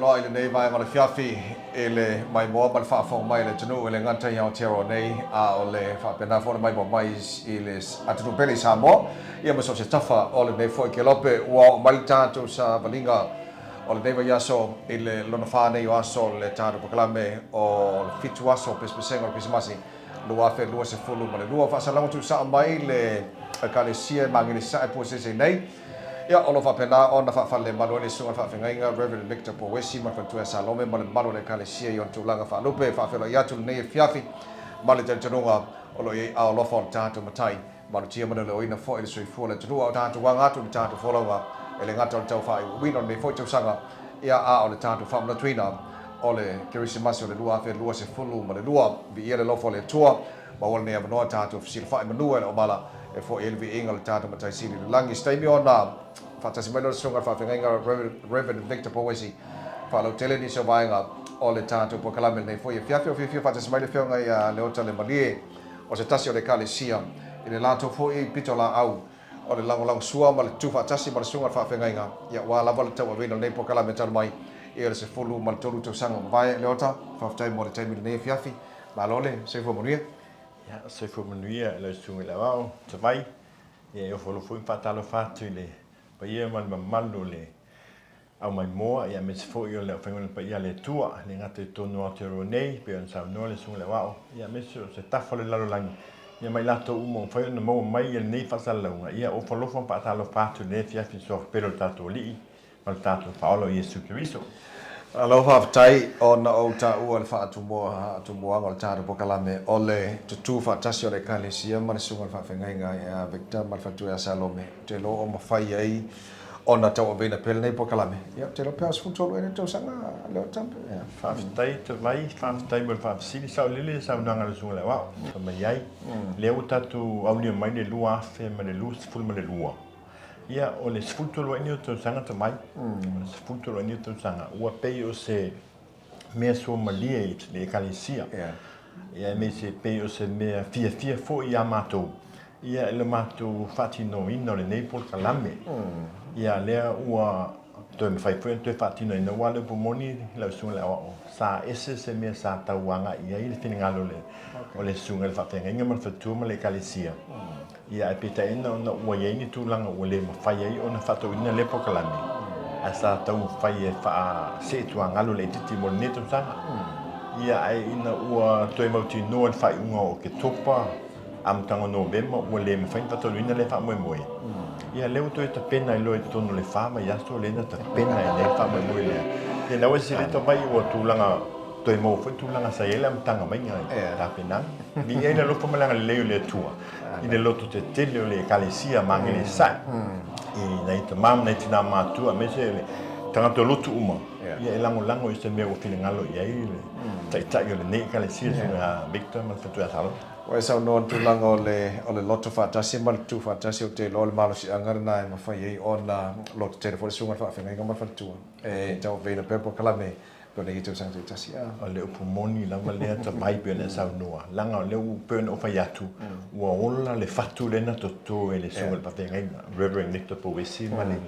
faafeiloai i lenei vaega o le afiafi i le maimoa ma le faafofoga mai a le atunuu e le gata i Aotearoa nei, a o le faapena foi le maimoa mai i le atunuu pele i Samoa, ia ma so o se tafa o lenei foi kelope. Ua oo mai le tatou savaliga o lenei vaiaso i le lona fa nei o aso o le tatou polokalame o le fitu aso o pesepesega o le Kerisimasi 2022. Faasalaga tuusao mai le Ekalesia e Magele Sae Puaseisei nei. Ia, o lo o faapena ona faafalelemalu ai le Susuga i le Faafeagaiga Rev. Victor Pouesi ma le Faletua ia Salome ma le mamalu o le Ekalesia i ona tulaga faalupe. E faafeiloai atu lenei afiafi ma le talitonuga o lo o i ai ao alofa o le tatou Matai malutia ma leoleoina foi le soifua o le atunuu a o tatou aga atu i le tatou folauga e le gata o le tau faaiuiuina o lenei foi tausaga, ia, a o le tatou faamanatuina o le Kerisimasi o le 2022. Viia le alofa o le Atua, maua lenei avanoa tatou fesilafai manua e le omala e foi ai le viiga o le tatou Matai Sili i le lagi. I se taimi ona faatasi mai lea o le Susuga i le Faafeagaiga Rev. Victor Pouesi, faalautele nisi o vaega o le tatou polokalame i lenei foi afiafi. O fiafia faatasi mai le Afioga ia Leota Lemalie, o se tasi o le Ekalesia i le latou foi pitolaau o le lagolagosua ma le tutufaatasi ma le susuga i le faafeagaiga, ia aua lava le tauaveina o lenei polokalame talu mai i le 13 tausaga ua mavae. Leota, faafetai mo le taimi i lenei afiafi. Malo le soifua manuia. Ia, soifua manuia i lau susuga i le Aoao, Tavai. Ia, e ofo alofa foi ma faatalofa atu i le paia ma le mamalu o le Aumaimoa, ia aemaise foi o le aufaigaluega paia a le Atua, e le gata i totonu o Aotearoa nei, e pei ona saunoa le Susuga i le Aoao, ia aemaise o se tafa o le lalolagi, ia ma i latou uma ua mafai ona maua mai lenei faasalalauga, ia ofo alofa ma faatalofa atu i lenei afiafi i le Suafa pele o le tatou Alii ma le tatou Faaola o Iesu Keriso. Malo faafetai ona ou taua le faatumuaga o le tatou polokalame o le tutū faatasi o le Ekalesia ma le Susuga i le Faafeagaiga ia Victor ma le Faletua ia Salome. Ou te iloa o mafai ai ona tauaveina pea lenei polokalame. Ia, ou te iloa pe a 13 ea lea tausaga lea o Trump. Ia. Faafetai Tavai, faafetai mo le faafesili. Saolele le saunoaga a le Susuga i le Aoao fai mai ai, lea ua tatou aulia mai le 2022. Ia, o le 13 ai nei o tausaga Tavai, o le 13 ai nei o tausaga, ua pei o se mea suamalie i le Ekalesia, ia aemaise pei o se mea fiafia foi iā matou, ia i le matou faatinoina o lenei polokalame. Ia lea ua toe mafai foi ona toe faatinoina, aua o le upu moni lau Susuga i le Aoao, sa ese se mea sa tau agai i ai le finagalo o le Susuga i le Faafeagaiga ma le Faletua ma le Ekalesia. Ia, ae peitai ane ona ua i ai ni tulaga ua le mafai ai ona faatauina lea polokalame, ae sa taumafai e faaseetuagalu laitiiti mo lenei tausaga. Ia, ae ina ua toe mautinoa i le faaiuga o Oketopa, amataga o Novema, ua le mafai ona faatauina lea faamoemoe. Ia, lea ua toe tapena ai loa i totonu o le fa vaiaso lea na tapena ai nei le faamoemoe lea. Ia, na ua sili tau mai ua tulaga toe maua foi tulaga sa i ai le amataga maiga i tapenaga. Viia ai le alofa ma le agalelei o le Atua i le lototetele o le Ekalesia Magelesae, i nai tama ma nai tina matua, aemaise o le tagata o lotu uma, ia e lagolago i se mea ua finagalo i ai le Taitai o lenei Ekalesia, le Susuga ia Victor ma le Faletua ia Salome. Ua e saunoa i le tulaga o le o le loto faatasi ma le tutu faatasi, ou te iloa o le malosiaga lena e mafai ai ona lototele foi le susuga i le faafeagaiga ma le faletua e tauaveina pea polokalame Pe ona i tausaga taitasi a. O le upu moni lava lea tamai pei ona e saunoa, leaga o lea ua pei ona ou fai atu, ua ola le fatu lea na toto e le Susuga i le Faafeagaiga, Reverend Victor Pouesi ma le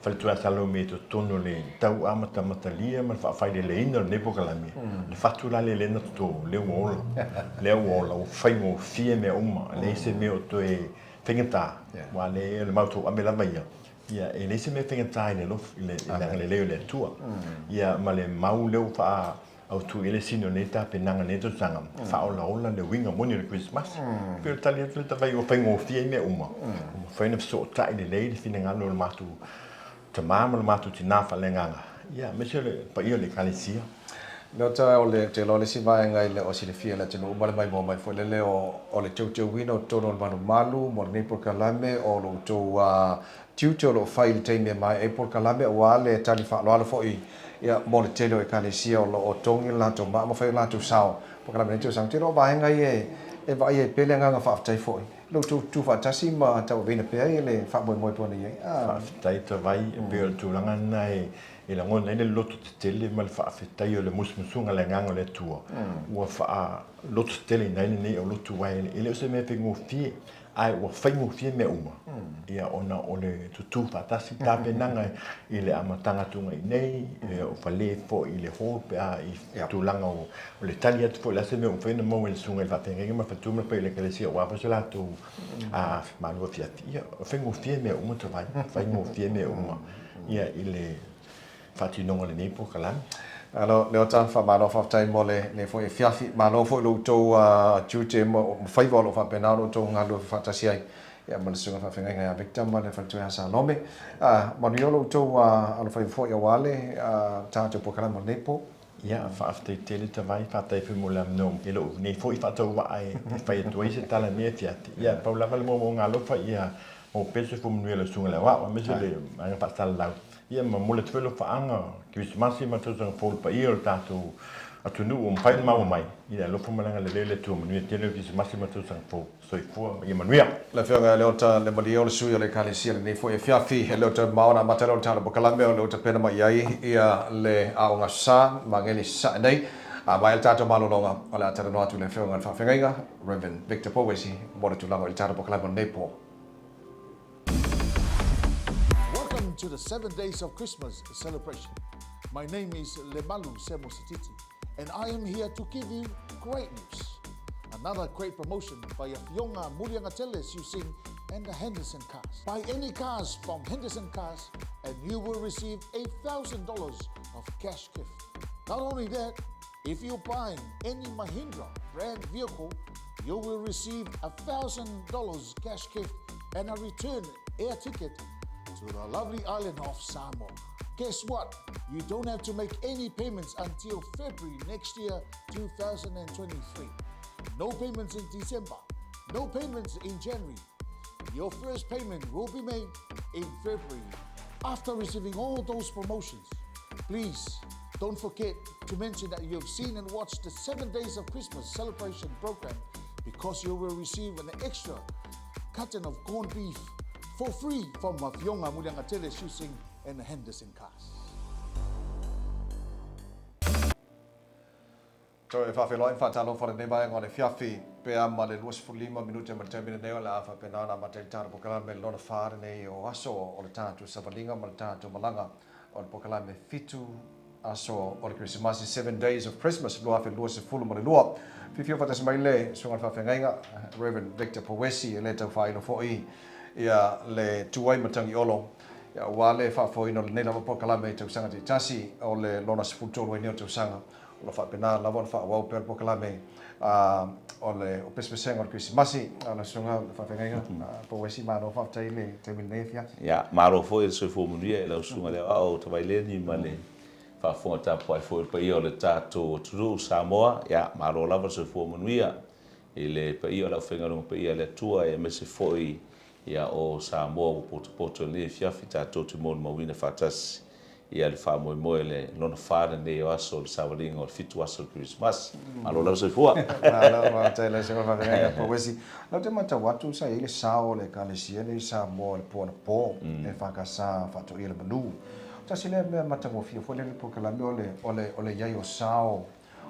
Faletua Salome i totonu o le tau amatamatalia ma le faafaileleina o lenei polokalame. Le fatu la lea na toto, lea ua ola, lea ua ola, ua faigofie mea uma, e leai se mea o toe faigata, aua o le matou ame lava ia, Ia, e leai se mea faigata i le alofa, i le agalelei o le Atua. Ia, ma le mau lea ua faaautu i ai le sini o lenei tapenaga i lenei tausaga, faaolaola le uiga moni o le Kerisimasi. E pei o le tali atu lea tafai ua faigofie ai mea uma, ua mafai ona fesootai lelei le finagalo o le matou tama ma le matou tina faaleagaga, ia, aemaise o le paia o le Ekalesia. Leota, o le, ou te iloa o le isi vaega e le o silafia e le atunuu ma le maimoa mai foi lele o, o le teuteuina o totonu o le malumalu mo lenei polokalame, o lo outou tiute o lo o fai i le taimi e maea ai polokalame aua le tali faaaloalo foi ia mo le tele o Ekalesia o lo o togi le latou maa ma fai o latou sao polokalame i lenei tausaga. Ou te iloa o vaega ia e vaaia ai pea le agaga faafetai foi i lo outou tutufaatasi ma tauaveina pea le faamoemoe pei ona i ai. Faafetai Tavai, e pei o le tulaga lena e. E lagona ai le lototetele ma le faafetai o le musumusuga a le Agaga o le Atua ua faalototeteleina ai lenei aulotu, aua e le o se mea faigofie, ae ua faigofie mea uma, ia, ona o le tutū faatasi, tapenaga i le amataga atu i inei, o fale foi i le hall pe a i tulaga o le tali atu foi o le a se mea ua mafai ona maua e le susuga i le faafeagaiga ma le faletua ma le paia o le Ekalesia aua foi se latou malu afiafi. Ia, faigofie mea uma Tavai, faigofie mea uma. ia i le faatinoga o lenei polokalame. Alo Leota, faamalo faafetai mo lenei foi afiafi. Malo foi lo outou tiute ma faiva o lo o faapena ona outou galulue faatasi ai ia ma le Susuga Faafeagaiga ia Victor ma le Faletua ia Salome. Manuia lo outou alofaiva foi aua le tatou polokalame o lenei po. Ia, faafetai tele Tavai, faafetai foi mo le avanoa i lou nei foi faatauvaa e fai atu ai se tala i lenei afiafi. Ia, pau lava le moomooga alofa ia Maua pea le soifua manuia i lau susuga i le aoao aemaise le vaega faasalalau. Ia momoli atu foi alofaaga Kerisimasi ma le tausaga fou i le paia o le tatou atunuu ua mafai ona maua mai i le alofa ma le agalelei o le Atua. Manuia tele le Kerisimasi ma le tausaga fou. Soifua ma ia manuia. Le Afioga ia Leota Lemalie o le sui o le Ekalesia i lenei foi afiafi, e Leota mamao ona amata lea o le tala polokalame o lea ua tapena mai i ai ia le Aoga Sa ma Ageli Sasae nei. A maea le tatou malologa, o le a talanoa atu i le Afioga i le Faafeagaiga, Rev. Victor Pouesi, mo le tulaga i le tala polokalame o lenei po. Welcome to the 7 Days of Christmas celebration. My name is Lemalu Semo Sititi, and I am here to give you great news. Another great promotion by Afioga Muliagatele Siusing and the Henderson Cars. Buy any cars from Henderson Cars and you will receive $8,000 of cash gift. Not only that, if you're buying any Mahindra brand vehicle, you will receive $1,000 cash gift and a return air ticket to the lovely island of Samoa. Guess what? You don't have to make any payments until February next year, 2023. No payments in December, no payments in January. Your first payment will be made in February. After receiving all those promotions, please don't forget to mention that you have seen and watched the 7 Days of Christmas celebration program, because you will receive an extra carton of corned beef for free from Afioga Muliagatele Siusing and Henderson Cars. Toe faafeiloai ma faatalofa lenei vaega o le afiafi pea ma le 25 minute ma le taimi lenei o le a faapena ona amata ai le tatou polokalame lona fa lenei o aso o le tatou savaliga ma le tatou malaga o le polokalame fitu aso o le Kerisimasi, Seven Days of Christmas 2022. Fiafia faatasi mai le Susuga i le Faafeagaiga Rev Victor Pouesi e le tau faailo foi ia le tuai Matagiolo aua le faafoeina o lenei lava polokalame i tausaga taitasi o le lona 13 ai nei o tausaga. O lo o faapena lava ona faaauau pea le polokalame o le pesepesega o le Kerisimasi. Lau Susuga i le Faafeagaiga Pouesi, malo faafetai i le taimi lenei afiafi. Ia, malo foi le soifua manuia i lau Susuga i le Aoao Tavaileni ma le faafofoga tapuai foi o le paia o le tatou atunuu Samoa. Ia, malo lava le soifua manuia i le paia o le aufaigaluega paia a le Atua aemaise foi Ia, o Samoa ua potopoto i lenei afiafi tatou te molimauina faatasi ia le faamoemoe le lona fa lenei o aso o le savaliga o le fitu aso o le Kerisimasi. Malo lava soifua. Malo, faafetai lau Susuga Faafeagaiga Pouesi. Lau te matau atu sa i ai le sao o le Ekalesia lenei i Samoa i le po anapo e EFKS Faatoia le Manu. Tasi lea mea matagofie foi lea i le polokalame o le o le o le i ai o sao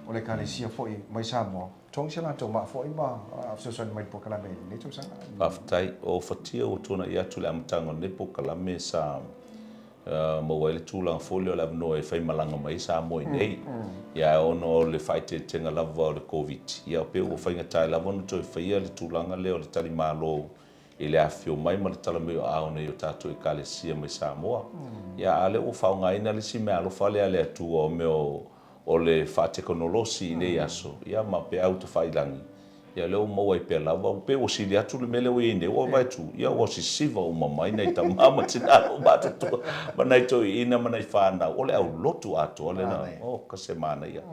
o le Ekalesia foi mai Samoa, togi se latou maa foi ma fesoasoani mai i le polokalame i lenei tausaga. Faafetai. O fatia ua tuanai atu i le amataga o lenei polokalame sa maua ai le tulaga foi lea o le avanoa e faimalaga mai ai Samoa i nei. Ia ae ona o le faaeteetega lava o le Koviti, ia pei ua faigata ai lava ona toe faia le tulaga lea o le talimalo i le afifio mai ma le tala mai o aao nei o tatou Ekalesia mai Samoa. Ia a o lea ua faaaogaina le isi meaalofa lea a le Atua o mea o le faatekonolosi i nei aso, ia ma peau tafailagi, ia lea ua maua ai pea lava, pei ua sili atu le mea lea ua i ai nei, ua vaai atu, ia ua sisiva uma mai nai tama ma tina ma matutua ma nai toeaiina ma nai fanau, o le aulotu atoa lena, oka se manaia,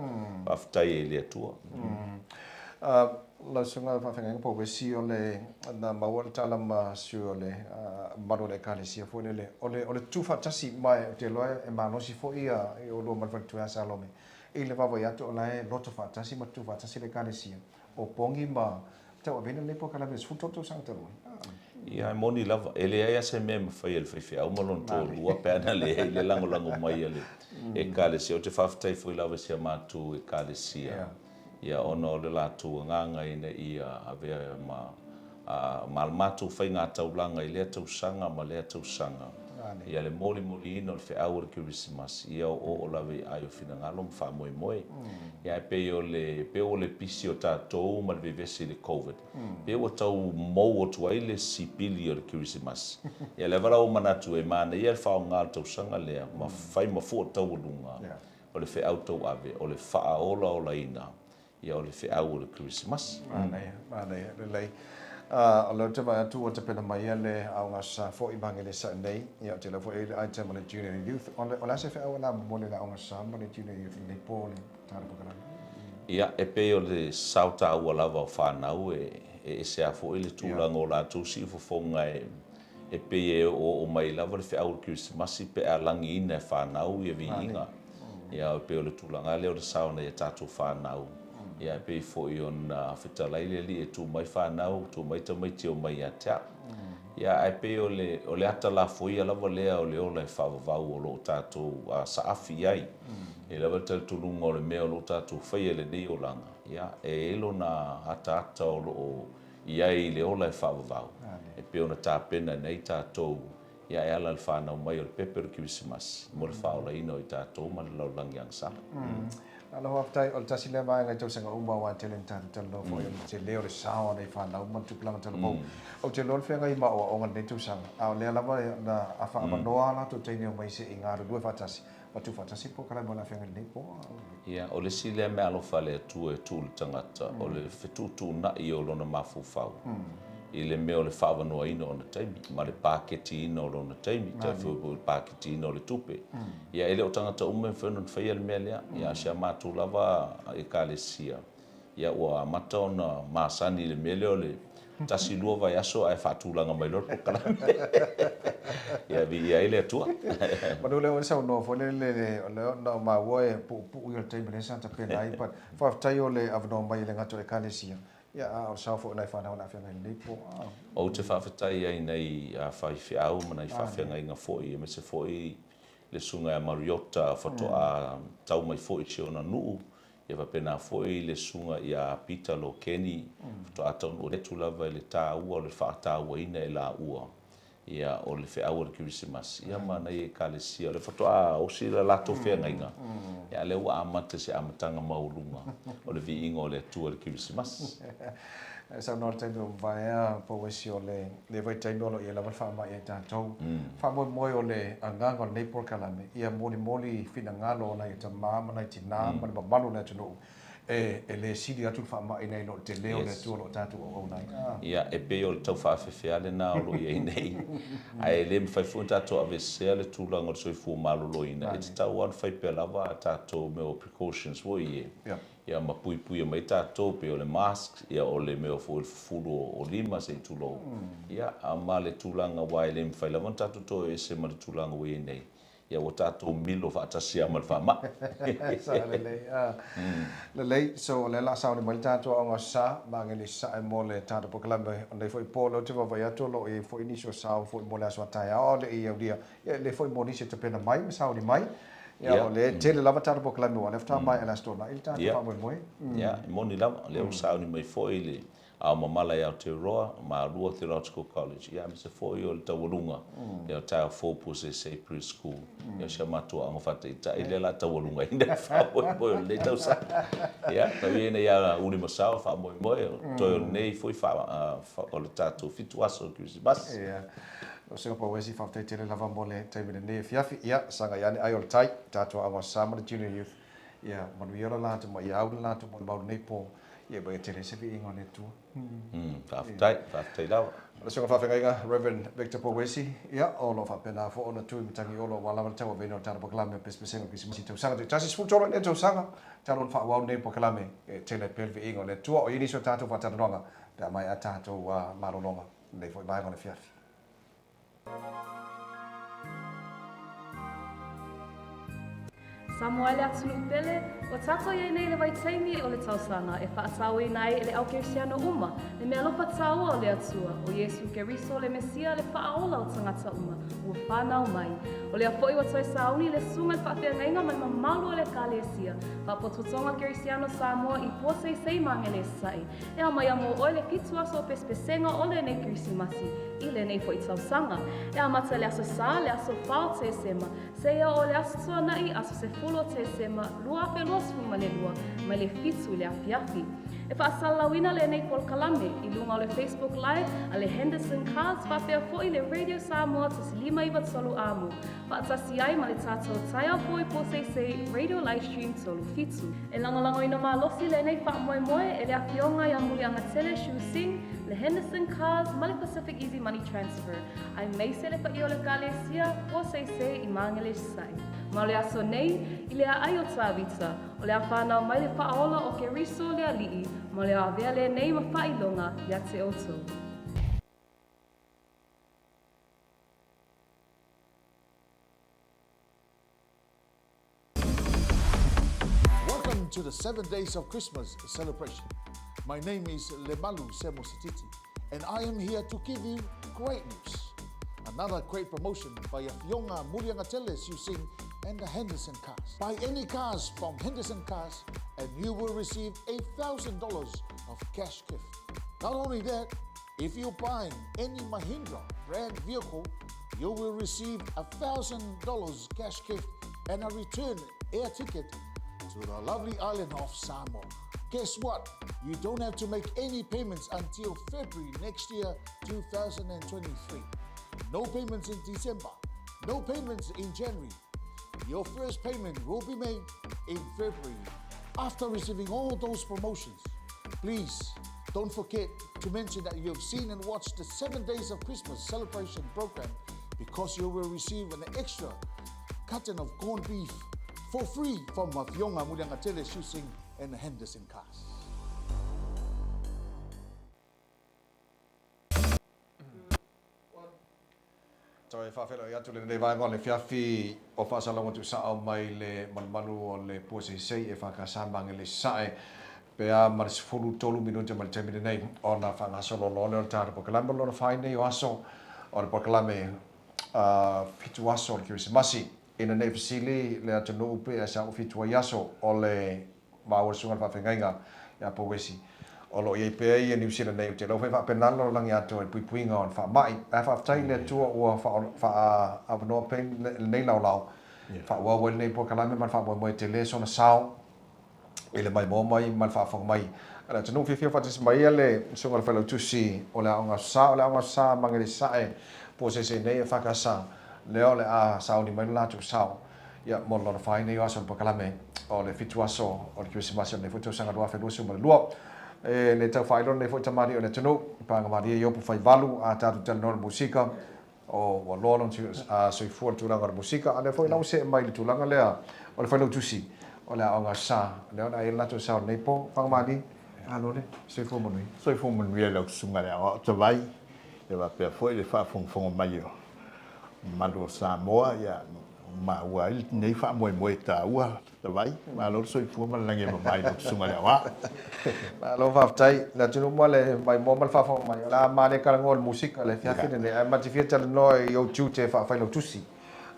faafetai ai i le Atua. Lau Susuga Faafeagaiga Pouesi, o le, na maua le tala ma sui o le mamalu o le Ekalesia foi lele, o le, o le tutufaatasi, ma ou te iloa e malosi foi ia oulua ma le faletua ia Salome i le vaavaai atu o la e loto faatasi ma tutufaatasi le Ekalesia o Pogi ma tauaveina lenei polokalame i le 13 tausaga talu ai. Ia, e moni lava, e leai lava se mea e mafai e le faifeau ma lona toalua pe ana leai le lagolago mai a le Ekalesia. Ou te faafetai foi lava i si a matou Ekalesia, ia, ona o le latou agaga ina ia avea ma ma le matou faiga taulaga i lea tausaga ma lea tausaga, ia le molimoliina o le feau o le Kerisimasi, ia oooo lava i aai o finagalo ma faamoemoe. Ia ae pei o le, pei o le pisi o tatou ma le vevesi i le Covid, pei ua tau mou atu ai le sipili o le Kerisimasi. Ia lea lava ua manatu e manaia le faaaoga o le tausaga lea ma fai ma fua taualuga o le feau tauave o le faaolaolaina Ia o le feau o le Kerisimasi. Manaia, manaia, lelei. O lea ou te vaai atu ua tapena mai le aoga sa foi ma Agelesa nei. Ia ou te iloa foi e i ai le item o le Junior Youth. O le a se feau o le a momoli e le aoga sa ma le Junior Youth i lenei po o le Tala Polokalame? Ia, e pei o le sao taua lava o fanau e ese lava foi le tulaga o latou siufofoga e pei e oooo mai lava le feau o le Kerisimasi pe a lagiina e fanau ia viiga. Ia, e pei o le tulaga lea o le sao nai a tatou fanau. Ia, e pei foi ona fetalai le Alii e tuu mai fanau, tuu mai tamaiti e omai ia te au. Ia, ae pei o le, o le ata lafoia lava lea o le ola e faavavau o lo o tatou saafi i ai. E lava le talitonuga o le mea o lo o tatou faia i lenei olaga, ia, e i ai lona ataata o lo o i ai i le ola e faavavau, e pei ona tapena nei tatou Ia e ala i le fanau mai o le pepe o le Kerisimasi mo le faaolaina o i tatou ma le lalolagi agasala. Malo faafetai, o le tasi lea vaega i tausaga uma aua e tele ina tatou talanoa foi o le tele o le sao a nai fanau ma le tupulaga talavou. Ou te iloa le feagai ma aoaoga i lenei tausaga, a o lea lava na faaavanoa a latou taimi e omai se i galulue faatasi ma tuufaatasi le polokalame o le a feagai lenei po. Ia, o le isi lea mea alofa a le Atua e tuu i le tagata, o le fetuutuunai o lona mafaufau i le mea o le faaavanoaina o ona taimi ma le paketiina o lona taimi, tai foi po o le paketiina o le tupe. Ia, e le o tagata uma e mafai ona faia le mea lea. Ia, a o si a matou lava Ekalesia, Ia ua amata ona masani i le mea lea o le tasi lua vaiaso ae faatulaga mai loa le polokalame. Ia viia ai le Atua. Manu lea ua e saunoa foi lele o lea na ou maua e puupuu ia o le taimi lea sa tapena ai but faafetai o le avanoa mai e le gata o Ekalesia ia a o le sao foi o nai fanau o le a feagai i lenei po. Ou te faafetai ai i nai faifeau ma nai faafeagaiga foi aemaise foi le Susuga ia Mariota faatoa tau mai foi i si ona nuu Ia faapena foi le susuga ia Peter Lokeni, faatoa taunuu atu lava i le taua o le faatauaina e laua ia o le feau o le Kerisimasi, ia ma nai Ekalesia, o lea faatoa osi le latou feagaiga, ia a lea ua amata i se amataga maualuga o le viiga o le Atua i le Kerisimasi. E saunoa i le taimi ua mavae a Pouesi o lenei vaitaimi o lo o i ai lava le faamai ia i tatou. Faamoemoe o le agaga o lenei polokalame ia molimoli finagalo o nai tama ma nai tina ma le mamalu o le atunuu e le sili atu le faamai nai lo le tele o le Atua o lo o tatou auauna ai. Ia, e pei o le tau faafefea lena o lo o i ai nei. Ae le mafai foi ona tatou aveesea le tulaga o le soifua maloloina, e tatau lava ona fai pea lava a tatou mea o precautions foi ia. Ia ma puipuia mai tatou pei o le mask, ia o le mea foi o le fufulu o lima se i tulou. Ia ma le tulaga aua e le mafai lava ona tatou toe ese ma le tulaga ua i ai nei, ia ua tatou milo faatasi lava ma le faamai. Sao lelei. Lelei, so o lea o le a sauni mai le tatou aoga sa ma agele sae mo le tatou polokalame o lenei foi po. O lea ou te vaavaai atu o lo o i ai foi nisi o sao foi mo le aso a taeao a o le i aulia Ia, e lelei foi mo nisi e tapena mai ma sauni mai. Ia, o lea e tele lava tatou polokalame aua o lea faatoa maea i le Aso Toonai le tatou faamoemoe. Ia, e moni lava, o lea ua sauni mai foi le Ao Mamala i Aotearoa, Malua Theological College, ia aemaise foi o le taualuga ia o Taeao Puasese Pre-School. Ia o si a matou aoga faataitai lea o le a taualugaina le faamoemoe o lenei tausaga. Ia, tau ia ina ia ulimasao le faamoemoe, toe o lenei foi o le tatou 7 aso o le Kerisimasi. Ia. Lau Susuga Pauesi, faafetai tele lava mo le taimi lenei afiafi. Ia, sagai ane ai o le tai, tatou aoga sa ma le Junior Youth. Ia, manuia lo latou ma ia au le latou molimau lenei po. Ia, ma ia tele se viiga o le Atua. Faafetai, faafetai lava. Lau Susuga Faafeagaiga, Rev. Victor Pauesi, ia, o lo o faapena foi ona tu i Matagiolo aua lava le tauaveina o le tatou polokalame o Pesepesega o Kerisimasi i tausaga taitasi. 13 i lenei tausaga, talu ona faaauau lenei polokalame, e tele ai pea le viiga o le Atua. O i ai nisi o tatou faatalanoaga pe a maea tatou malologa. Lenei foi vaega o le afiafi. Samoa e le atunuu pele, ua tatou i ai nei i le vaitaimi o le tausaga e faatauaina ai e le au kerisiano uma le meaalofa taua o le Atua, o Iesu Keriso le Mesia le Faaola o tagata uma ua fanau mai. O lea foi ua toe sauni le susuga i le faafeagaiga ma le mamalu o le Ekalesia Faapotopotoga Kerisiano Samoa i Puaseisei Magele Sasae e aumaia mo oe le fitu aso o pesepesega o lenei Kerisimasi i lenei foi tausaga. E amata i le Aso Sa, le aso 4 o Tesema, Seia o le Aso Tuanai, aso 10 o Tesema 2022, mai le 7 i le afiafi. E faasalalauina lenei polokalame i luga o le Facebook Live a le Henderson Cars faapea foi le Radio Samoa 1593 Amo, faatasi ai ma le tatou Taeao Fou i Pōseisei Radio Livestream 37. E lagolagoina malosi lenei faamoemoe e le Afioga ia Muliagatele Shu Sing, le Henderson Cars ma le Pacific Easy Money Transfer. Aemaise le paia o le Ekalesia, Puaseisei i Magele Sasae. Ma o le aso nei, i le aai o Tavita, o le a whanau mai le whaaola o Keriso le Alii, ma o le a avea lenei ma faailoga ia te outou. Welcome to the 7 Days of Christmas celebration. My name is Lemalu Semosititi, and I am here to give you great news. Another great promotion by Afionga Muliangatele Siusing and the Henderson Cars. Buy any cars from Henderson Cars and you will receive $8,000 of cash gift. Not only that, if you're buying any Mahindra brand vehicle, you will receive $1,000 cash gift and a return air ticket to the lovely island of Samoa. Guess what? You don't have to make any payments until February next year, 2023. No payments in December, no payments in January. Your first payment will be made in February. After receiving all those promotions, please don't forget to mention that you have seen and watched the 7 Days of Christmas celebration program because you will receive an extra carton of corned beef for free from Mafionga Muliangatele Shusing and Henderson Cars. Toe faafeiloai atu lenei vaega o le fiafi o faasalaga tuusao mai le malumalu o le Puaseisei e FKS Magele Sasae pe a ma le 13 minute mai le taimi lenei ona faagasolo loa lea o le tatou polokalame o lona fai nei o aso o le polokalame fitu aso o le Kerisimasi. Ina nei fesili le atunuu pe a sa fitu ai aso o le maua le susuga i le faafeagaiga ia Pouesi. O lo o i ai pea ia Niu Sila nei, ou te iloa foi e faapena le lalolagi atoa i le puipuiga o le faamai. Ae faafetai i le Atua ua faaavanoa pea lenei laolao e faaauau ai lenei polokalame ma le faamoemoe tele sona sao i le maimoa mai ma le faafofoga mai a le atunuu. Fiafia faatasi mai ia le Susuga i le Failautusi o le Aoga Aso Sa, o le Aoga Aso Sa Magele Sasae po o seisei nei e FKS, lea o le a sauni mai lo latou sao. Ia, mo lona fai nei o aso o le polokalame o le fitu aso o le Kerisimasi o lenei foi tausaga 2022. E le tau faailoa lenei foi tamalii o le atunuu, i paga malie Iopu fai valu, a tatou talanoa i le musika, o ua loa lona soifua i le tulaga o le musika, a lea foi la ua see mai i le tulaga lea o le failautusi o le aoga sa, lea o le a i ai le latou sao i lenei po. Paga malie, malo le soifua manuia. Soifua manuia i lau susuga i le aoao tavai, ia faapea foi le faafogafoga mai o mamalu o Samoa, ia maua ai lenei faamoemoe taua Tavai. Malo le soifua ma le lagi e mama i lau susuga i le aoao. Malo faafetai. Le atunuu ma le maimoa ma le faafofoga mai, o le a malie talanoa i le musika i le afiafi lenei, ae ma te fia talanoa i ou tiute faa-failautusi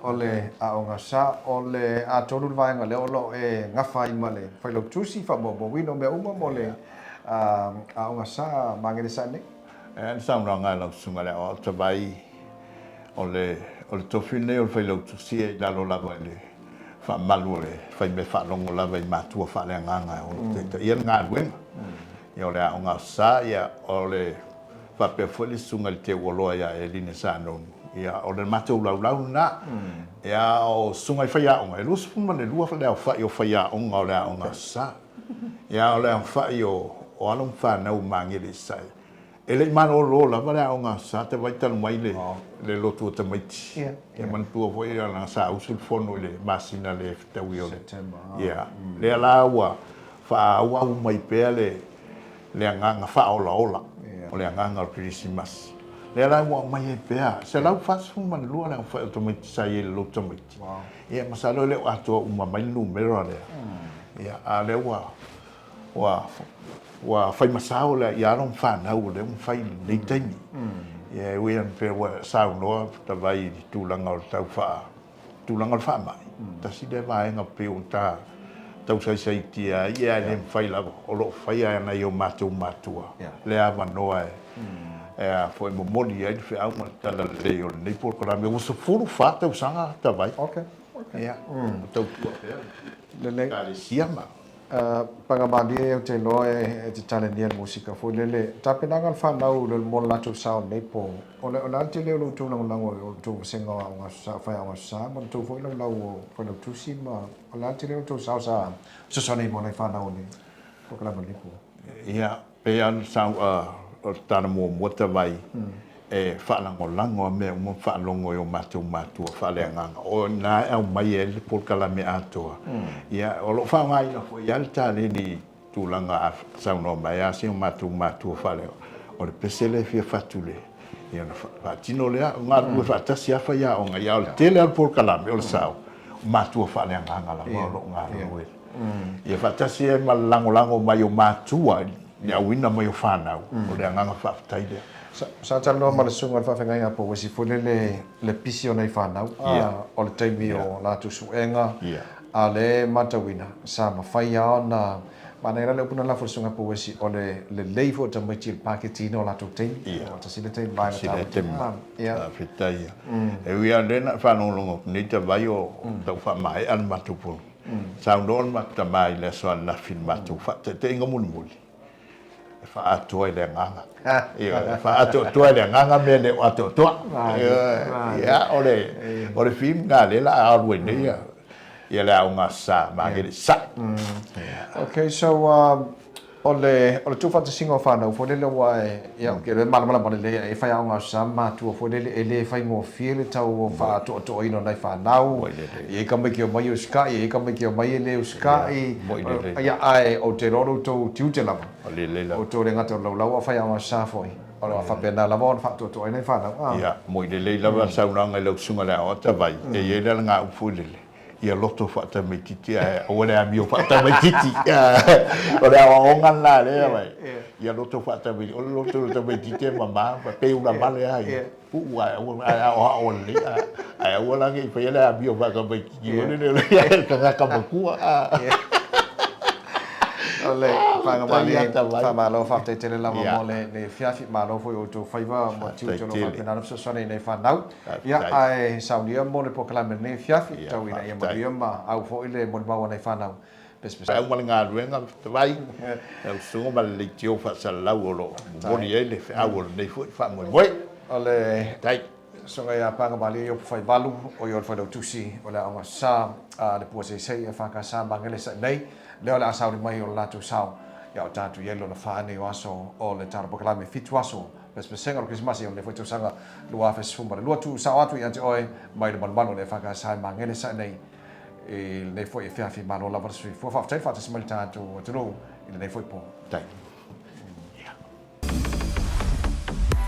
o le Aoga Sa. O le A3 le vaega lea o lo o e gafa ai ma le failautusi, faamaumauina o mea uma mo le Aoga Sa Magele Sae nei. E ai le saunoaga a lau susuga i le aoao Tavai, O le o le tofi lenei o le Failautusi e i lalo lava i le faamalu o le faimea faalogo lava i matua faaleagaga o lo o taitaia le galuega. Ia o le Aoga Aso Sa, ia o le faapea foi le Susuga i le Teuoloa ia Eline Sanonu, ia o le matou laulau lena. Ia o Susuga i faiaoga, e 22 le aofai o faiaoga o le Aoga Aso Sa. Ia o le aofai o alo ma fanau o Magele i Sasae. E le i malolo lava le aoga sa te vai talu mai le le lotu o tamaiti. Ia manatua foi leaga sa usu le fono i le masina le fetaui o le September. Ia, lea la ua faaauau mai pea le le agaga faaolaola o le agaga o le Kerisimasi. Lea la ua aumai ai pea, 142 le aofai o tamaiti sa i ai i le lotu tamaiti. Ia masalo e le o atoa uma mai le numera lea. Ia, a o lea ua, ua, ua fai masao le i alo ma fanau o lea ua fai i lenei taimi. Ia e ui lava pei ua saunoa Tavai i le tulaga o le tau faa, tulaga o le faamai, tasi lea vaega pei ua ta tausaisaitia ai, ia e le mafai lava, o lo o faia e nai o matou matua le avanoa e a foi momoli ai le feau ma le talalelei o lenei polokalame. Ua 14 tausaga Tavai. Okay. Ia, o tautua pea le Ekalesia ma Paga malie ou te iloa e te talenia le musika foi lele. Tapenaga a le fanau mo le latou sao i lenei po. O le a le tele o lo outou lagolago i o outou vasega o aoga Aso Sa, faiaoga Aso Sa ma le tou foi laulau o Failautusi ma o le a le tele o lo outou sao sa fesoasoani ai mo nai fanau o le polokalame o lenei po? Ia, pei lava ona sau o le tala muamua Tavai e faalagolago lava mea uma ma faalogo i o matou matua faaleagaga. O i ina e aumai ai le polokalame atoa. Ia, o lo o faaaogaina foi lava le taleni i tulaga a saunoa mai lava si o matou matua faaleagaga, o le pese lea e fia fatu le, ia ona faatino lea. O galulue faatasi lava faiaoga, ia o le tele lava o le polokalame o le sao, o matua faaleagaga lava o lo o galulue. Ia faatasi ai ma le lagolago mai o matua i le auina mai o fanau, o le agaga faafetai lea. Sa talanoa ma le susuga i le faafeagaiga po o isi foi lele le pisi o nai fanau, o le taimi o latou suega, a o lea e matauina sa mafai lava ona manaia la le upu na lafo e le susuga Pouesi o le lelei foi o tamaiti i le paketiina o latou taimi, aua tasi lea taimi vaega taua tele. Ia. Faafetai. E ui lava o lea na faalogologo atu nei Tavai o tau faamaea le matou fono. Saunoa le matou tama i le aso ananafi i le matou faataitaiga mulimuli, e faaatoa i le agaga. Ioe, e faaatoatoa i le agaga mea e le o atoatoa. Ioe, ia, o le, o le theme lena lea la a alu ai nei ia, ia le aoga Aso Sa, Magele i Sasae. Okay, so O le, o le tuufaatasiga o fanau foi lele aua e, ia, ou te iloa e malamalama lelei e faiaoga Aso Sa ma matua foi lele, e le faigofie le tau o faatoatoaina o nai fanau, e i ai tamaiti e omai e usikai, e i ai tamaiti e omai e le usikai, ia, ae ou te iloa o lo outou tiute lava, outou e le gata o le laulau a o faiaoga Aso Sa foi, o lo o faapena lava ona faatoatoa ai nai fanau. Ia, moi lelei lava le saunoaga i lau susuga i le Aoao Tavai, e i ai le alagaupu foi lele, ia loto faatamaitiiti ae aua le amio faatamaitiiti. O le aoaoga lena lea vai. Ia loto faatamaitiiti, o le loto o le tamaitiiti e mama, pei ula vale lava ia. Puu ae aua ae aoao lelei ae aua la ne i faia le amio faatamaitiiti foi lele o le tagata matua. O le faagamalie, faamalo, faafetai tele lava mo le afiafi, malo foi i outou faiva ma tiute o lo o faapena ona fesoasoani i nai fanau. Ia, ae saunia mo le polokalame i lenei afiafi, tau ina ia manuia ma au foi le molimau a nai fanau. Pesepese. Feau ma le galuega, Tavai, lau susuga ma le leitio faasalalau o lo o momoli ai le feau o lenei foi faamoemoe. O le Susuga ia Pagamalie Iopu Faivalu, o ia o le Failautusi o le Aoga Sa a le Pua Seisei EFKS Magele Sae nei, lea o le a sauni mai o le latou sao ia o tatou i ai lona fa nei o aso o le Tala Polokalame fitu aso Pesepesega o le Kerisimasi o lenei foi tausaga 2012. Tuu sao atu ia te oe mai le malumalu o le EFKS e Magele Sae nei i lenei foi afiafi. Malo lava le soifua. Faafetai le faatasi mai le tatou atunuu i lenei foi po. Faafetai.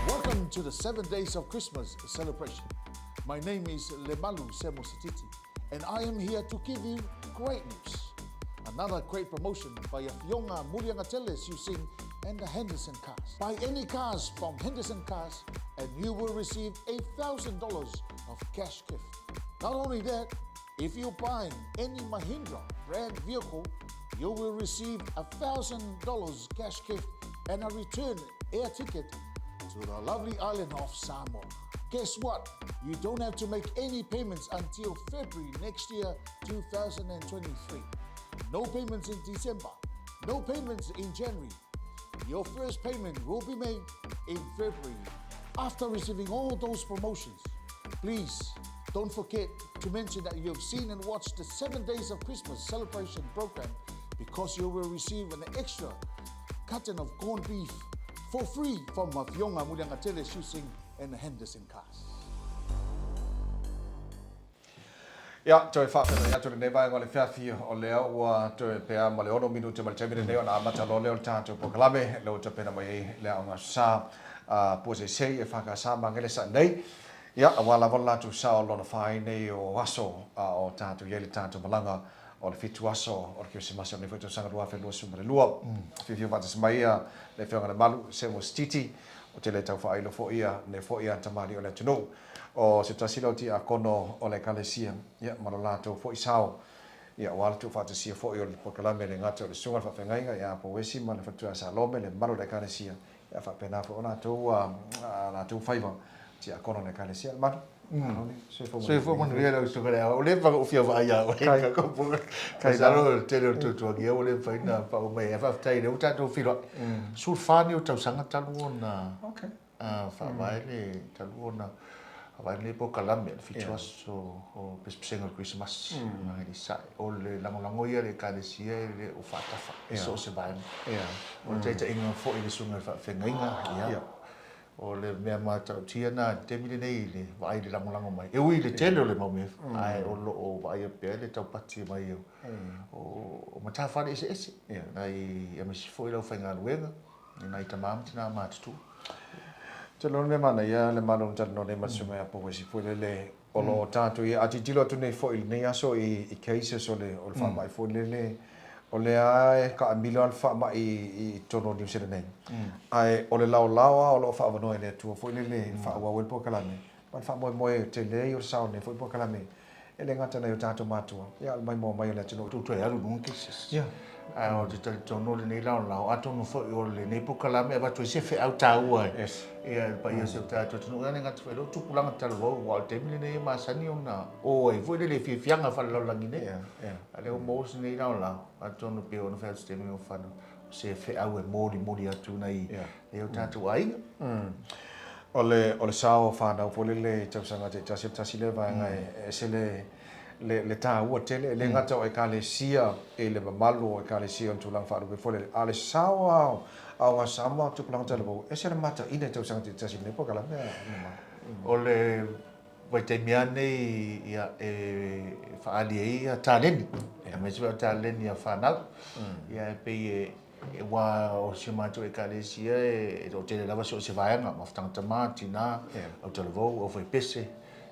Welcome to the 7 Days of Christmas celebration. My name is Lemalu Semosititi, and I am here to give you great news. Another great promotion by Afioga Muliagatele Siusing and the Henderson Cars. Buy any cars from Henderson Cars and you will receive $8,000 of cash gift. Not only that, if you're buying any Mahindra brand vehicle, you will receive $1,000 cash gift and a return air ticket to the lovely island of Samoa. Guess what? You don't have to make any payments until February next year, 2023. No payments in December, no payments in January. Your first payment will be made in February. After receiving all those promotions, please don't forget to mention that you have seen and watched the 7 Days of Christmas celebration program because you will receive an extra carton of corned beef for free from Mafionga Muliangatele Shusing and Henderson Cars. Ia, toe faafeiloai atu lenei vaega o le afiafi o lea ua toe pea ma le ono minute ma le taimi lenei ona amata loa lea o le tatou polokalame lea ua tapena mai ai le Aoga Aso Sa. Puaseisei EFKS Magele nei. Ia, aua lava le latou sao lona fa ai nei o aso a o tatou i ai le tatou malaga o le fitu aso o le Kerisimasi o lenei foi tausaga 2022. Fiafia faatasi mai ia le Afioga Lemalu Semo Sititi, ou te le tau faailo foi ia lenei foi a tamalii o le atunuu. O se tasi lea o tiakono o le Ekalesia, ia, ma lo latou foi sao, ia, aua le tuufaatasia foi o le polokalame le gata o le Susuga i le Faafeagaiga ia Apo Esi ma le Faletua ia Salome, le mamalu o le Ekalesia, ia faapena foi o latou, a latou faiva tiakono o le Ekalesia. Lemalu, malo le soifua manuia. Soifua manuia lau Susuga i le Ao. Ua leva ona ou fia vaai ia oe. Masalo o le tele o tuatuagia ua le mafai ona pau mai. Ae faafetai o lea ua tatou feiloai. 14 nei o tausaga talu ona faavae le, talu ona faavae lenei polokalame, le fitu aso o pesepesega o le Kerisimasi ma le Isae. O le lagolago ia a le Ekalesia e le o faatafa i so o se vaega. O le taitaiga foi i le susuga i le faafeagaiga, ia, o le mea matautia lena i le taimi lenei i le vaai i le lagolago mai. E ui i le tele o le mau mea, ae o lo o vaaia pea le taupati mai o matafale eseese, nai, aemaise foi le aufaigaluega, nai tama ma tina matutua. Ou te iloa o le mea manaia le malu na talanoa nei ma le susuga ia Pouesi foi lele, o lo o tatou i ai. A tilotilo atu nei foi i lenei aso i cases o le faamai foi lele, o lea lava e taamilo lava le faamai i totonu o Niu Sila nei, ae o le laolao lava o lo o faaavanoa e le Atua foi lele e faaauau ai le polokalame, ma le faamoemoe tele ia o le sao o lenei foi polokalame, e le gata i nai o tatou matua, a o le maimoa mai o le atunuu. Tou toe alu i luga cases. Ae ou te talitonu o lenei laolao, atonu foi o lenei polokalame e avatu ai se feau taua i le paia o si o tatou atunuu. E le gata foi i lea o tupulaga talavou, aua o le taimi lenei e masani ona o ai foi lele i fiafiaga faalelalolagi nei. A o lea ua maua si nei laolao, atonu pei ona fai atu i se taimi o fanau, o se feau e molimoli atu i nai o tatou aiga. O le sao o fanau foi lele i tausaga taitasi, o le tasi lea vaega e ese le le taua tele, e le gata o Ekalesia i le mamalu o Ekalesia i tulaga faalupe foi lele, a o le sao lava o Aoga Samoa tupulaga talavou, e ese le mataina i tausaga taitasi i lenei polokalame a mamalu. O le vaitaimi lava lenei e faaali ai taleni, aemaise foi o taleni a fanau. Ia e pei e aua o si o matou Ekalesia e toatele lava so o se vaega, ma tagata ma, tina, autalavou, aufaipese,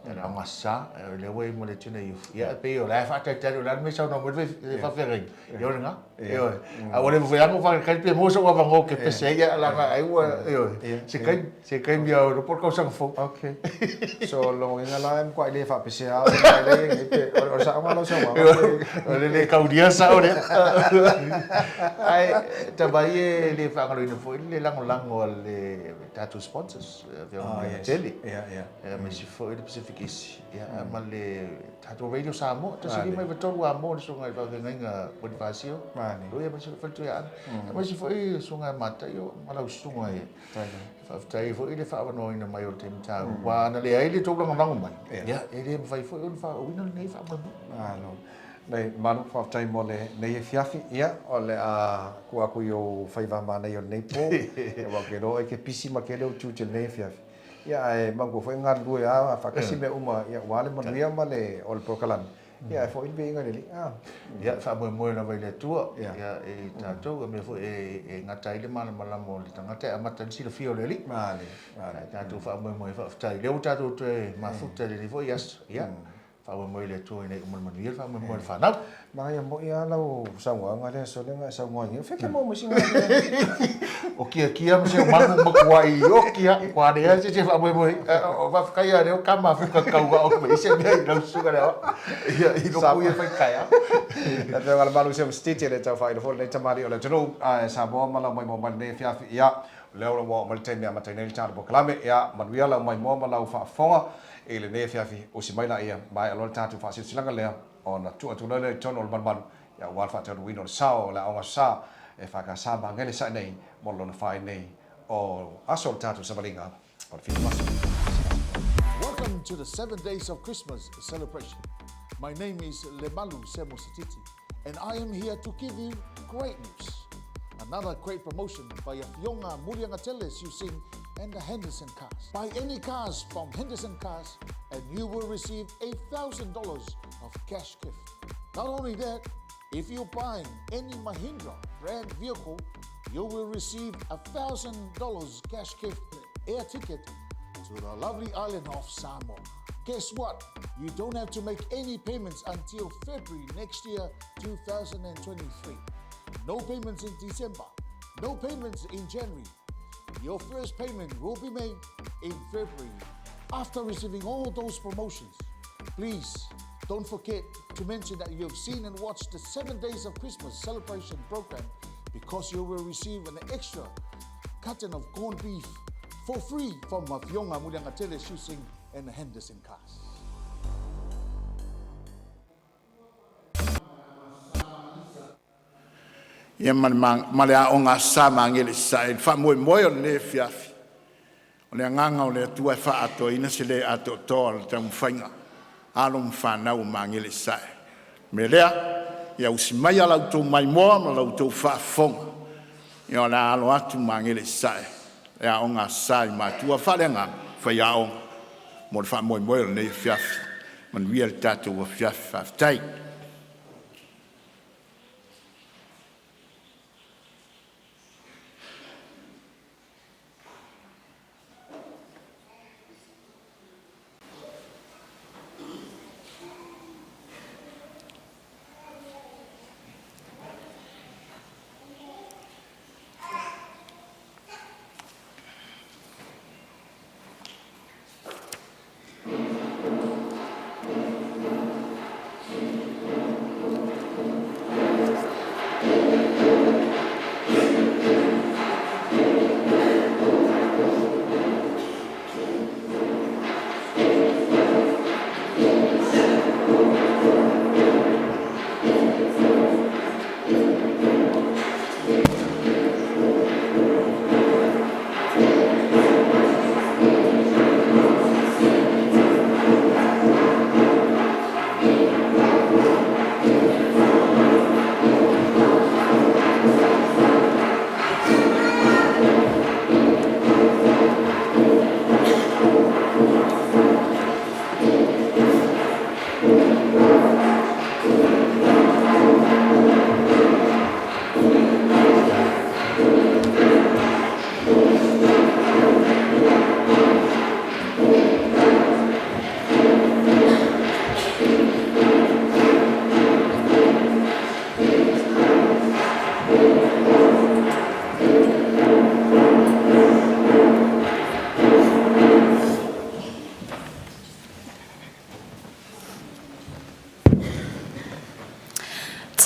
le aogasa, lea ua i ai ma le tuna youth. Ia, e pei o la e faatalitali, o le a le mea e saunoa mai le faafeagaiga, ia o lena, ioe. A ua le mafai lava ona ou faatalitali pe maua sou avanoa ou te pese ai, ia leaga ai ua, ioe, se taimi, se taimi lava, iloa po o le tausaga fou. Ok. So, o lona uiga la e matuai le faapesea lava oe mai lea i nei pe, o le saoga o lau saunoaga pe? O le le kaulia sao lea. Ae tama ia e le faagaloina foi le lagolago a le tatou sponsors, Afioga ia Tele, aemaise foi le Pacific East, ma le tatou Radio Samoa, 153 Amoa le Susuga i le Faafeagaiga Ponifasio, aemaise foi le Faletua ia Ale, aemaise foi le Susuga ia Mataio ma lau Susuga e faafetai ai foi le faaavanoaina mai o le taimi taua, aua ana leai le tou lagolago mai, ia, e le mafai foi ona faaauauina lenei faamoemoe. Malo. Nei, Malu, faafetai mo lenei afiafi. Ia, o le a tuu atu i ou faiva manaia o lenei po, aua ou te iloa e te pisi ma tele ou tiute i lenei afiafi. Ia, ae manatua foi e galulue lava faatasi mea uma aua le manuia ma le o le polokalame. Ia, ae foi le viiga i le Alii. A. Ia, e faamoemoe lava i le Atua, ia, i tatou, o mea foi e gata ai le malamalama o le tagata e amata ai le silafia o le Alii. Male, male. Ae tatou faamoemoe, faafetai. O lea ua tatou toe mafuta i lenei foi aso. Ia, Faamoemoe i le Atua ina ia uma le manuia le faamoemoe o le fanau. Manaia moi lava lau saunoaga lea sole na e saunoa ai nei. O fea e te maua mai sina mea? O kiakia ma se manu matuai oki lava. Ua leai se isi e faamoemoe ai. O faafetai lava lea o tama fuka tau ao mai se mea i lau susuga le aoao. Ia i loko ia fai taeao. Le Afioga i le Malu Semstiti le taufailo foi lenei tamalii o le atunuu ae Samoa ma lau maimoa mai lenei afiafi. Ia, o lea ua oo mai le taimi e amataina ai le tatou polokalame. Ia, manuia lau maimoa ma lau faafofoga. I lenei afiafi, usi mai laia, maea loa le tatou faasilasilaga lea, ona tuu atu loa lea i totonu o le malumalu, aua le faataunuuina o le sao o le aoga sa e FKS Magele sae nei mo lona fai nei o aso o le tatou savaliga o le fitu aso. Welcome to the 7 Days of Christmas celebration. My name is Lemalu Semosititi and I am here to give you great news. Another great promotion by Afioga Muliagatele Siusing and the Henderson Cars. Buy any cars from Henderson Cars and you will receive $8,000 of cash gift. Not only that, if you're buying any Mahindra brand vehicle, you will receive $1,000 cash gift. air ticket to the lovely island of Samoa. Guess what? You don't have to make any payments until February next year, 2023. No payments in December. No payments in January. Your first payment will be made in February after receiving all those promotions. Please don't forget to mention that you have seen and watched the 7 Days of Christmas celebration program because you will receive an extra carton of corned beef for free from Afioga Muliagatele Shu and Henderson Cars. Ia ma le, ma le aoga a Sa Magele Sasae, i le faamoemoe o lenei afiafi, o le agaga o le Atua e faaatoaina se le atoatoa o le taumafaiga a alo ma fanau o Magele Sasae. O le mea lea, ia usi maia la outou maimoa ma la outou faafofoga, ia o le a alo atu Magele i Sasae, le aoga a Sa i Matuia faaleagaga faiaoga mo le faamoemoe o lenei afiafi. Manuia le tatou afiafi, faafetai.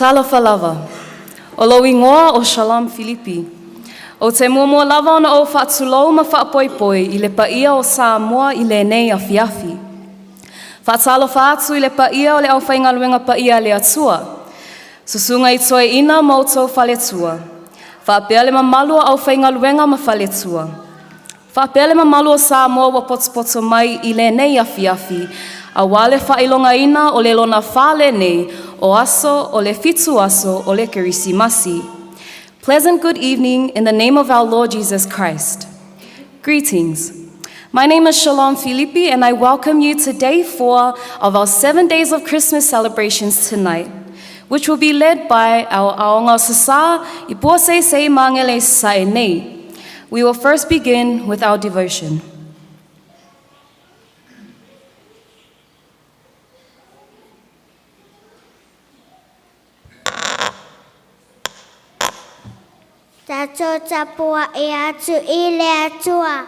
Talofa lava. O lou igoa o Shalom Filipi. Ou te muamua lava ona ou faatulou ma faapoipoi i le paia o Samoa i lenei afiafi. Faatalofa atu i le paia o le aufaigaluega paia a le Atua, susuga i toeaina ma outou faletua, faapea le mamalu o aufaigaluega ma faletua. Faapea le mamalu o Samoa ua potopoto mai i lenei afiafi, aua le faailogaina o le lona fa lenei o aso o le fitu aso o le Kerisimasi. Pleasant good evening in the name of our Lord Jesus Christ. Greetings. My name is Shalom Filipi, and I welcome you to day 4 of our 7 days of Christmas celebrations tonight, which will be led by our Aoga Sasa i Puaseisei Magele Sae nei. We will first begin with our devotion. Tatou tapuai atu i le Atua.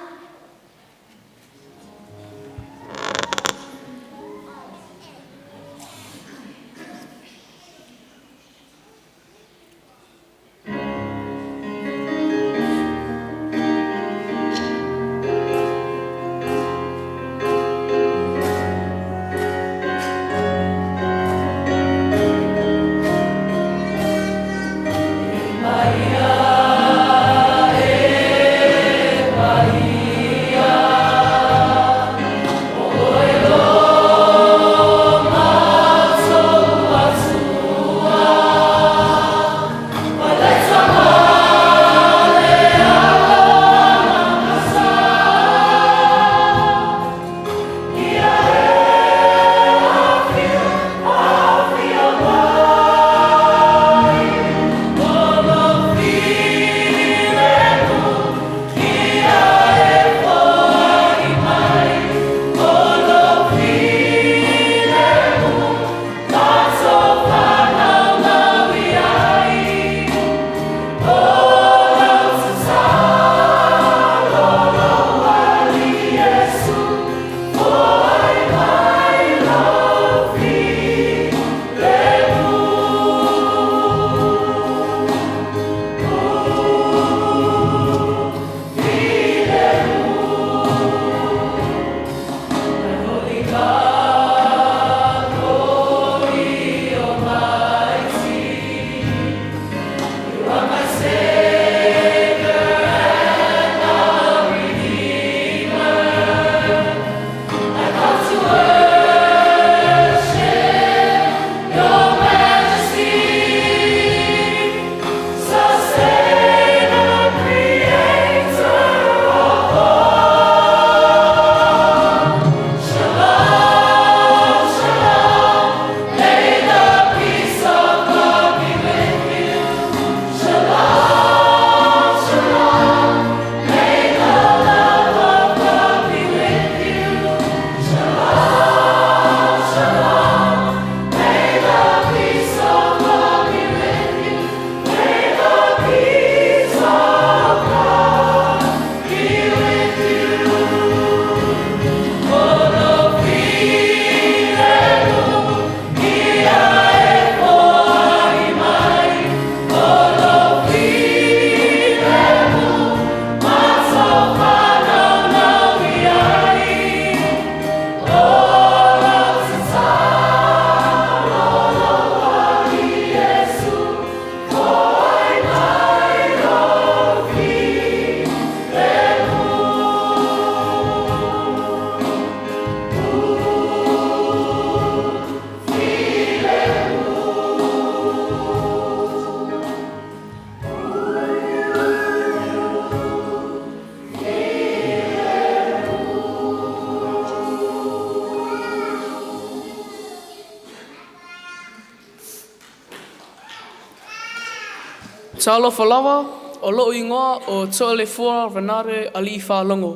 Talofa lava, o lo'u igoa o To'alefua Renare Aliifaalogo.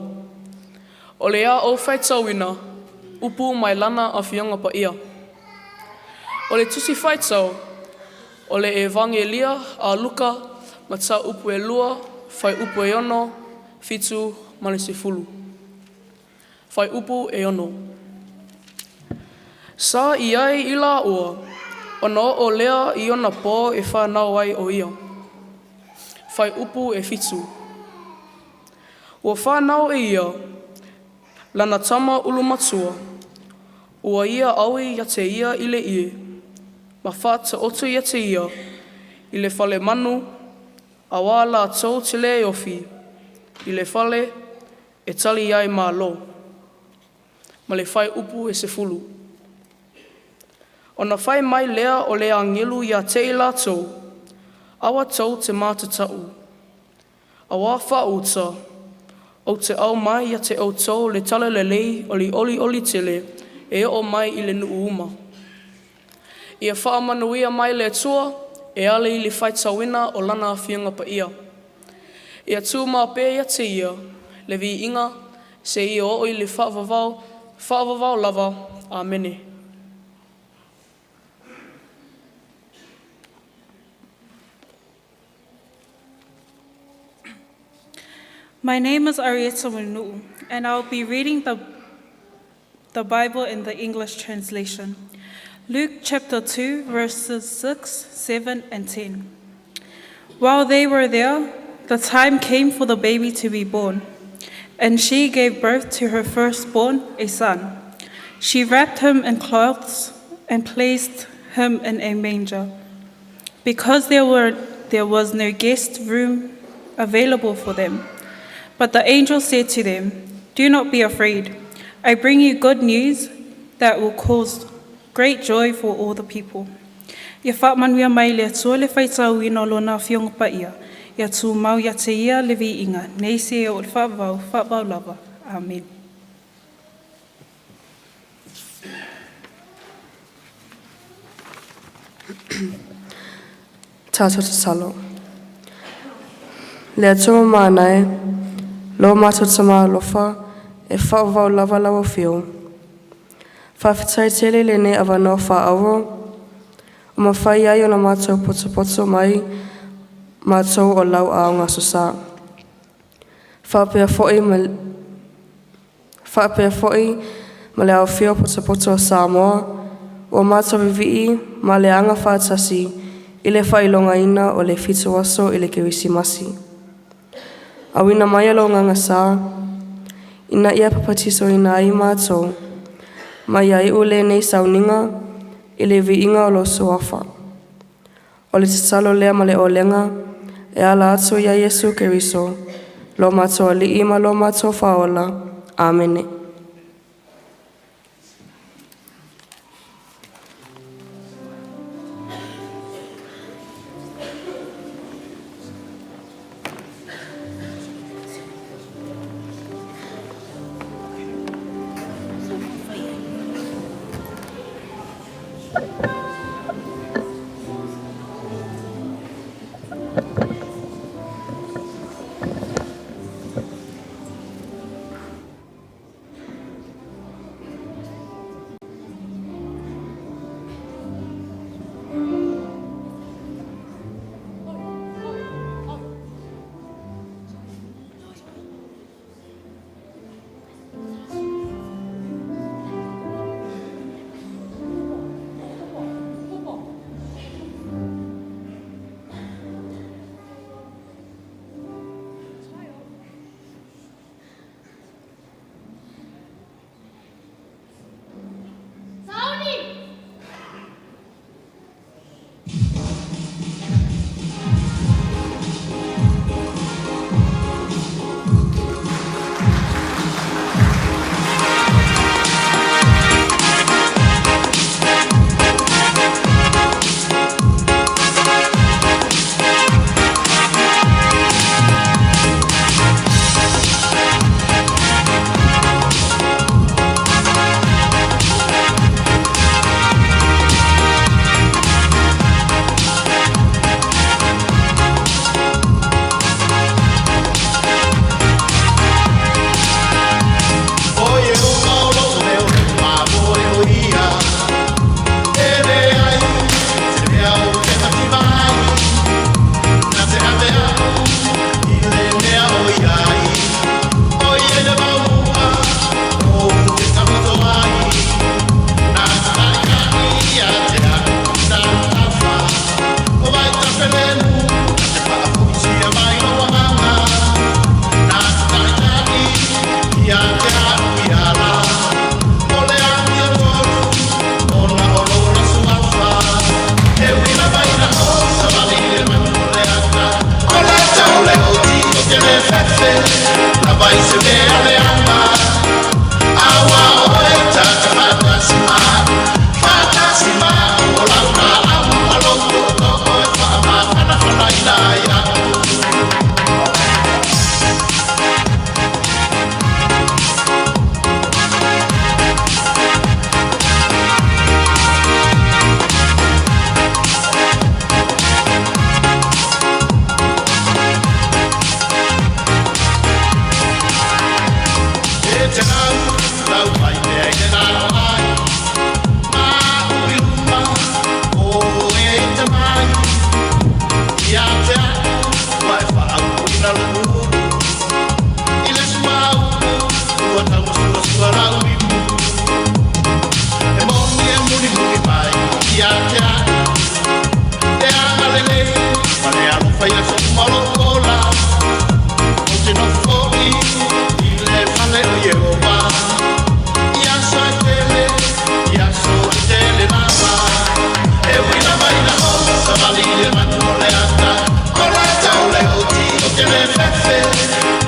O le a ou faitauina upu mai Lana Afioga Paia. O le tusi faitau o le Evagelia a Luka mataupu e 2, fuaiupu e 6, 7 ma le 10. Fuaiupu e 6. Sa i ai i laua, ona oo lea i ona pō e whanau ai o ia. Fuaiupu e 7. Ua whanau e ia, lana tama ulumatua, ua ia aui ia te ia i le ie, ma whātaoto ia te ia i le fale manu, auā lātou te le ofi, i le fale e tali ai malo. Ma le fuaiupu e 10. Ona fai mai lea o le agelu ia te i lātou, aua tou te matata'u, auā fāuta, ou te aumai ia te outou le talalelei o le olioli tele e oo mai i le nuu uma. Ia faamanuia mai le Atua e ala i le faitauina o Lana Afioga Paia. Ia tumau pea ia te Ia le viiga seia oo i le faavavau, faavavau lava. Amene. My name is Arietta Munu'u, and I'll be reading the Bible in the English translation. Luke chapter 2, verses 6, 7, and 10. While they were there, the time came for the baby to be born, and she gave birth to her firstborn, a son. She wrapped him in cloths and placed him in a manger, because there was no guest room available for them. But the angel said to them, "Do not be afraid. I bring you good news that will cause great joy for all the people." Ia faamanuia mai le Atua le faitauina o lona afioga paia. Ia tumau ia te ia le viiga, nei seia oo i le faavavau, faavavau lava. Amen. Tatou tatalo. Le Atua mamana e, lo matou Tamā alofa, e faavavau lava lau afio. Faafetai tele i lenei avanoa faaauro, ua mafai ai ona matou potopoto mai matou o lau Aoga Aso Sa. Faapea foi ma le Aofia o Potopoto o Samoa, ua matou vivii ma le aga faatasi i le faailogaina o le 7 aso i le Kerisimasi. Auina mai lou Agaga Sa, ina ia papatisoina ai matou, ma ia iu lenei sauniga i le viiga o lou suafa. O le tatalo lea ma le olega, e ala atu ia Iesu Keriso, lo matou Alii ma lo matou Faaola. Amene. tauluulu I le suauu ua taumasuasua lau ipu E moni e mulimuli mai ia te a'u Le agalelei ma le alofa i aso uma o lou ola Ou te nofo foi i le fale o Ieova I aso e tele, i aso e tele lava E ui lava ina ou savali i le manu o le ata O le tau le oti ou te le fefe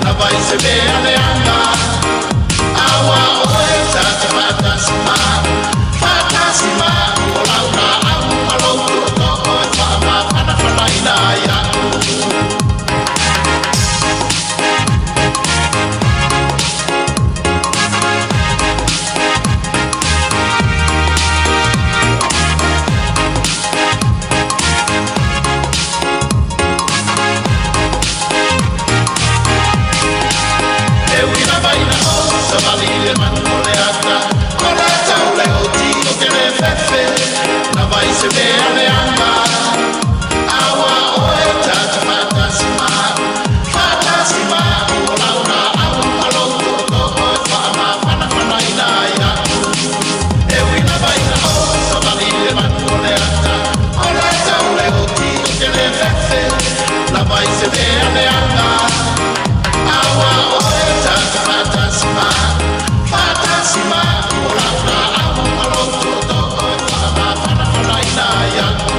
lava i se mea leaga Aua oe ta te faatasi ma a'u, faatasi ma a'u O lau laau ma lou tootoo e faamafanafanaina ai a'u. E ui lava ina ou savali i le manu o le ata, o le tau le oti ou te le fefe lava i se mea leaga. Aua oe ta te faatasi ma a'u, faatasi ma a'u, o lau laau ma lou tootoo e faamafanafanaina ai a'u. E ui lava ina ou savali i le manu o le ata, o le tau le oti ou te le fefe lava i se mea leaga. Aua oe ta te faatasi ma a'u, faatasi ma a'u, o lau laau ma lou tootoo e faamafanafanaina ai a'u.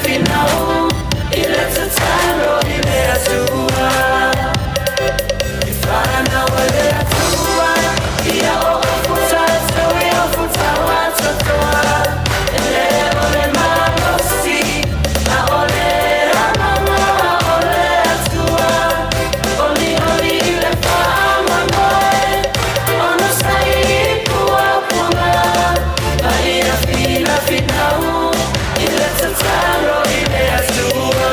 Finafinau i le tatalo i le Atua. E whanau e le Atua, ia o ofu tātou e ofu tauatotoa. E le o le malosi, a o le agaga o le Atua. Oli oli i le whaamoemoe, ono sai i puapuaga. Ma ia finafinau i le tatalo i le Atua.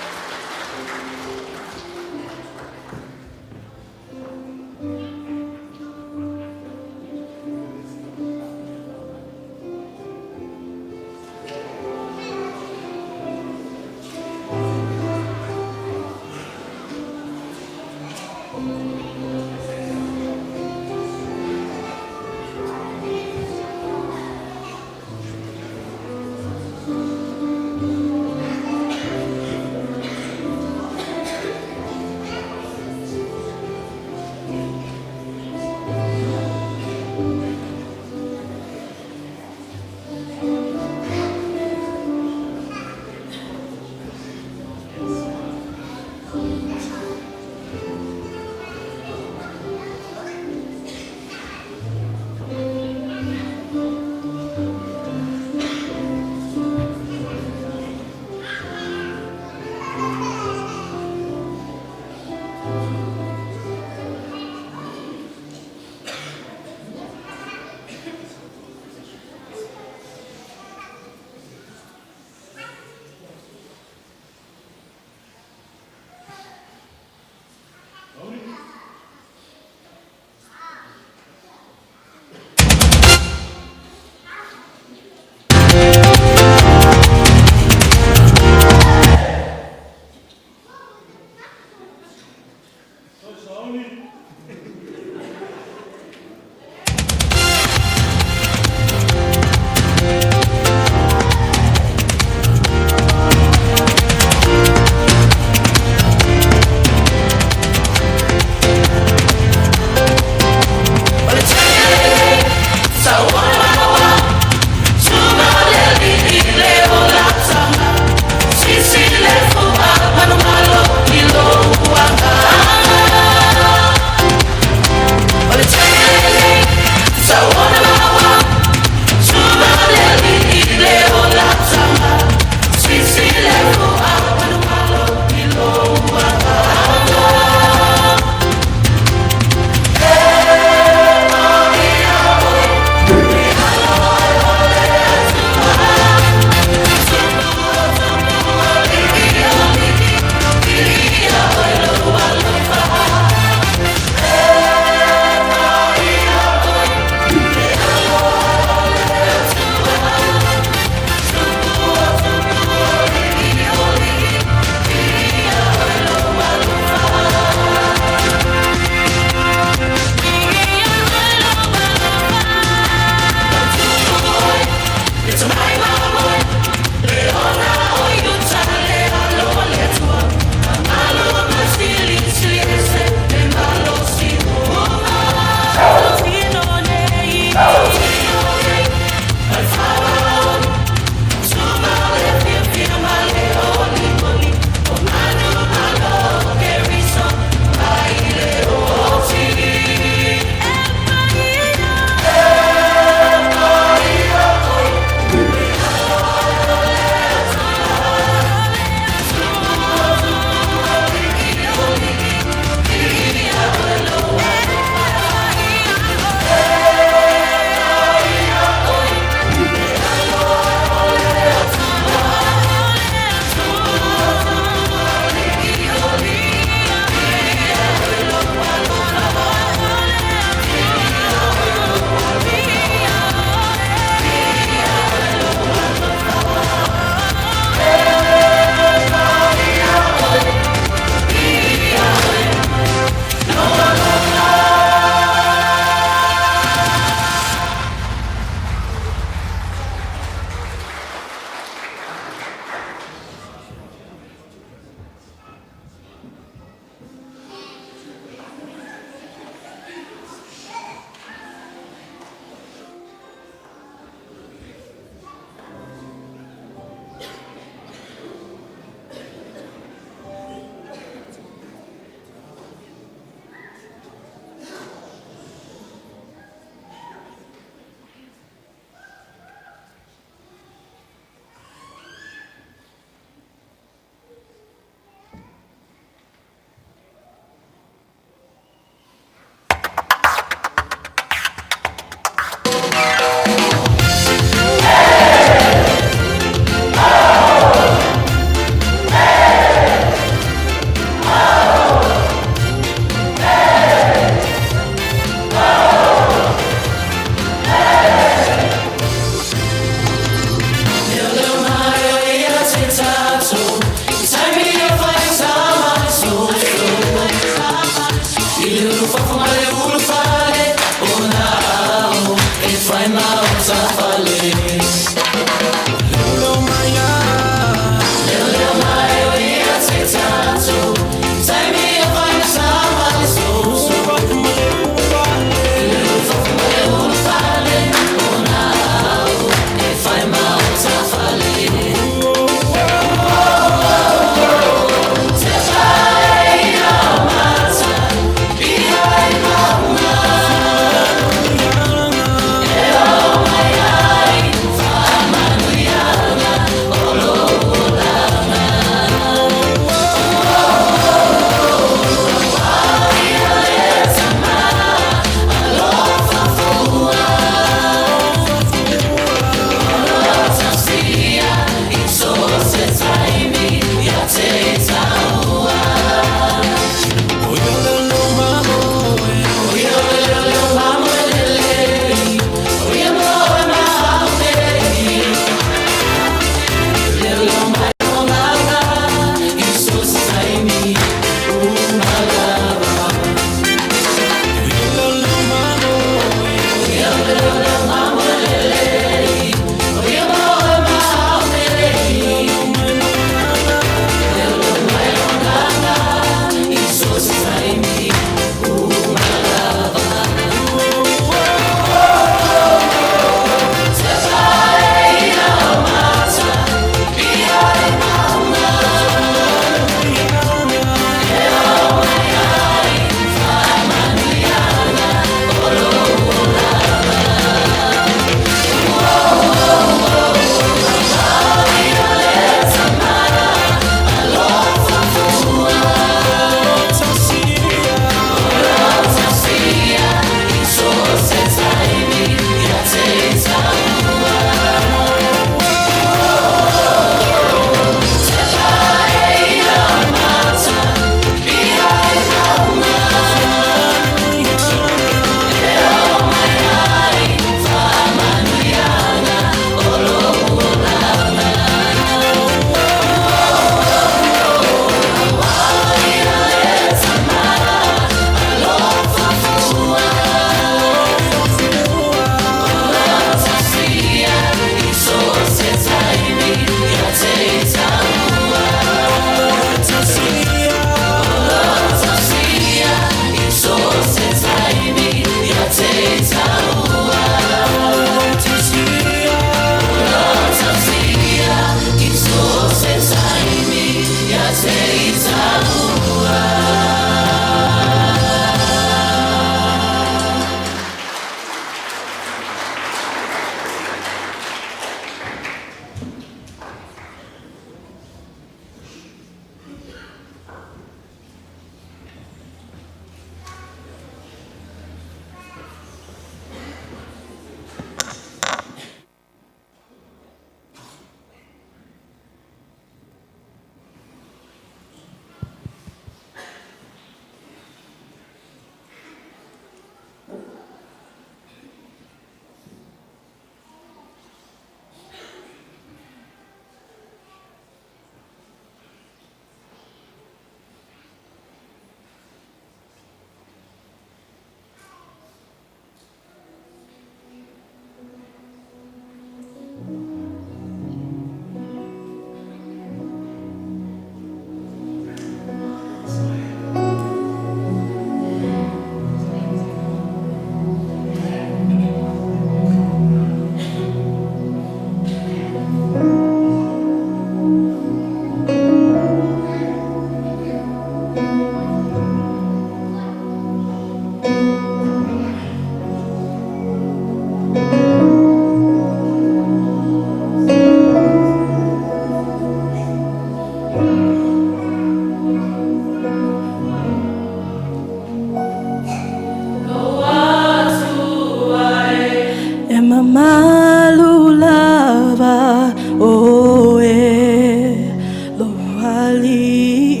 Alii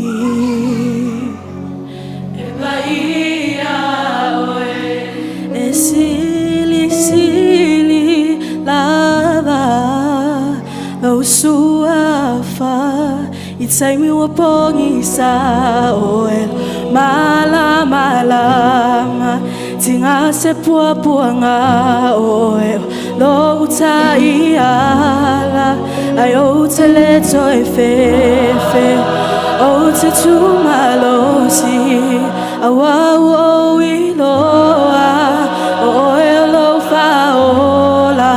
E paia oe E silisili lava Lou suafa I taimi ua pogisa Oe Malamalama Tiga se puapuaga Oe o lou taiala Ai ou te lē toe fefe Ou te tumalosi Auā ua ou iloa O oe o lou Faaola.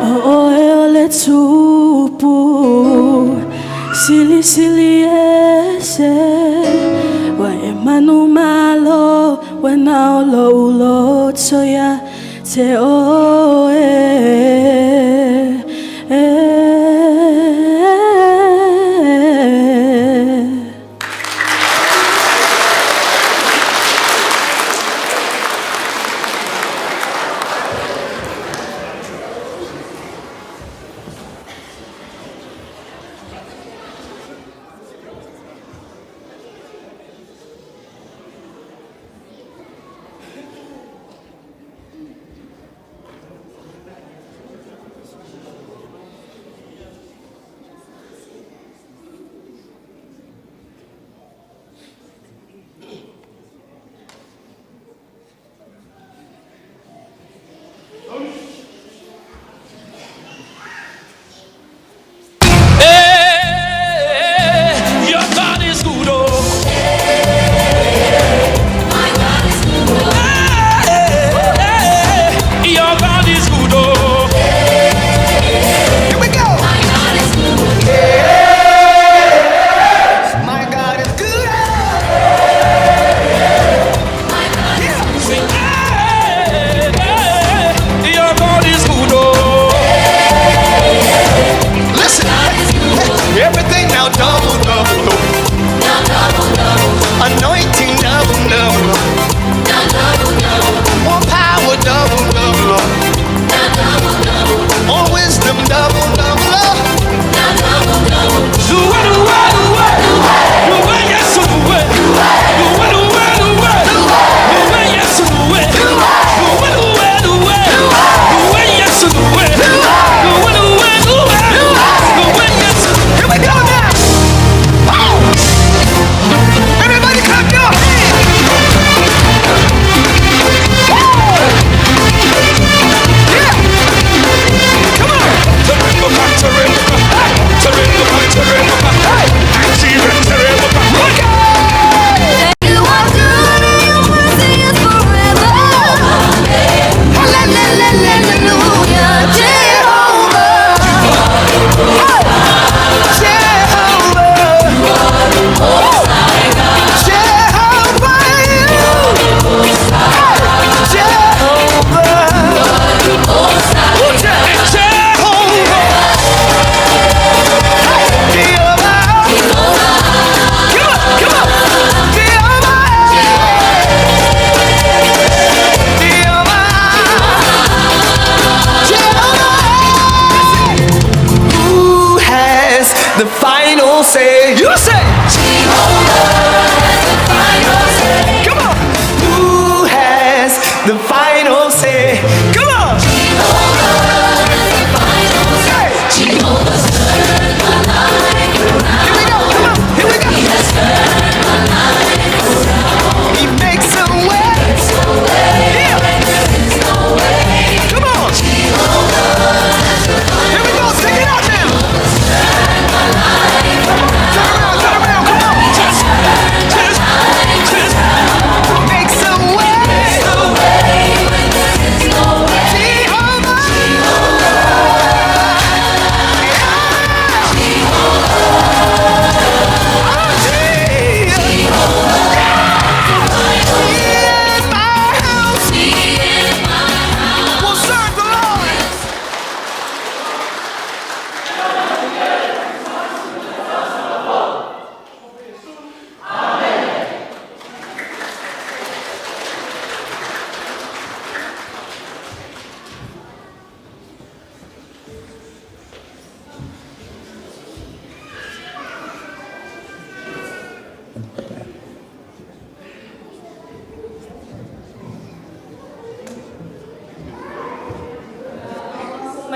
O oe o le Tupu Silisili ese Ua e manumalo Ua na o lou loto ia te oe.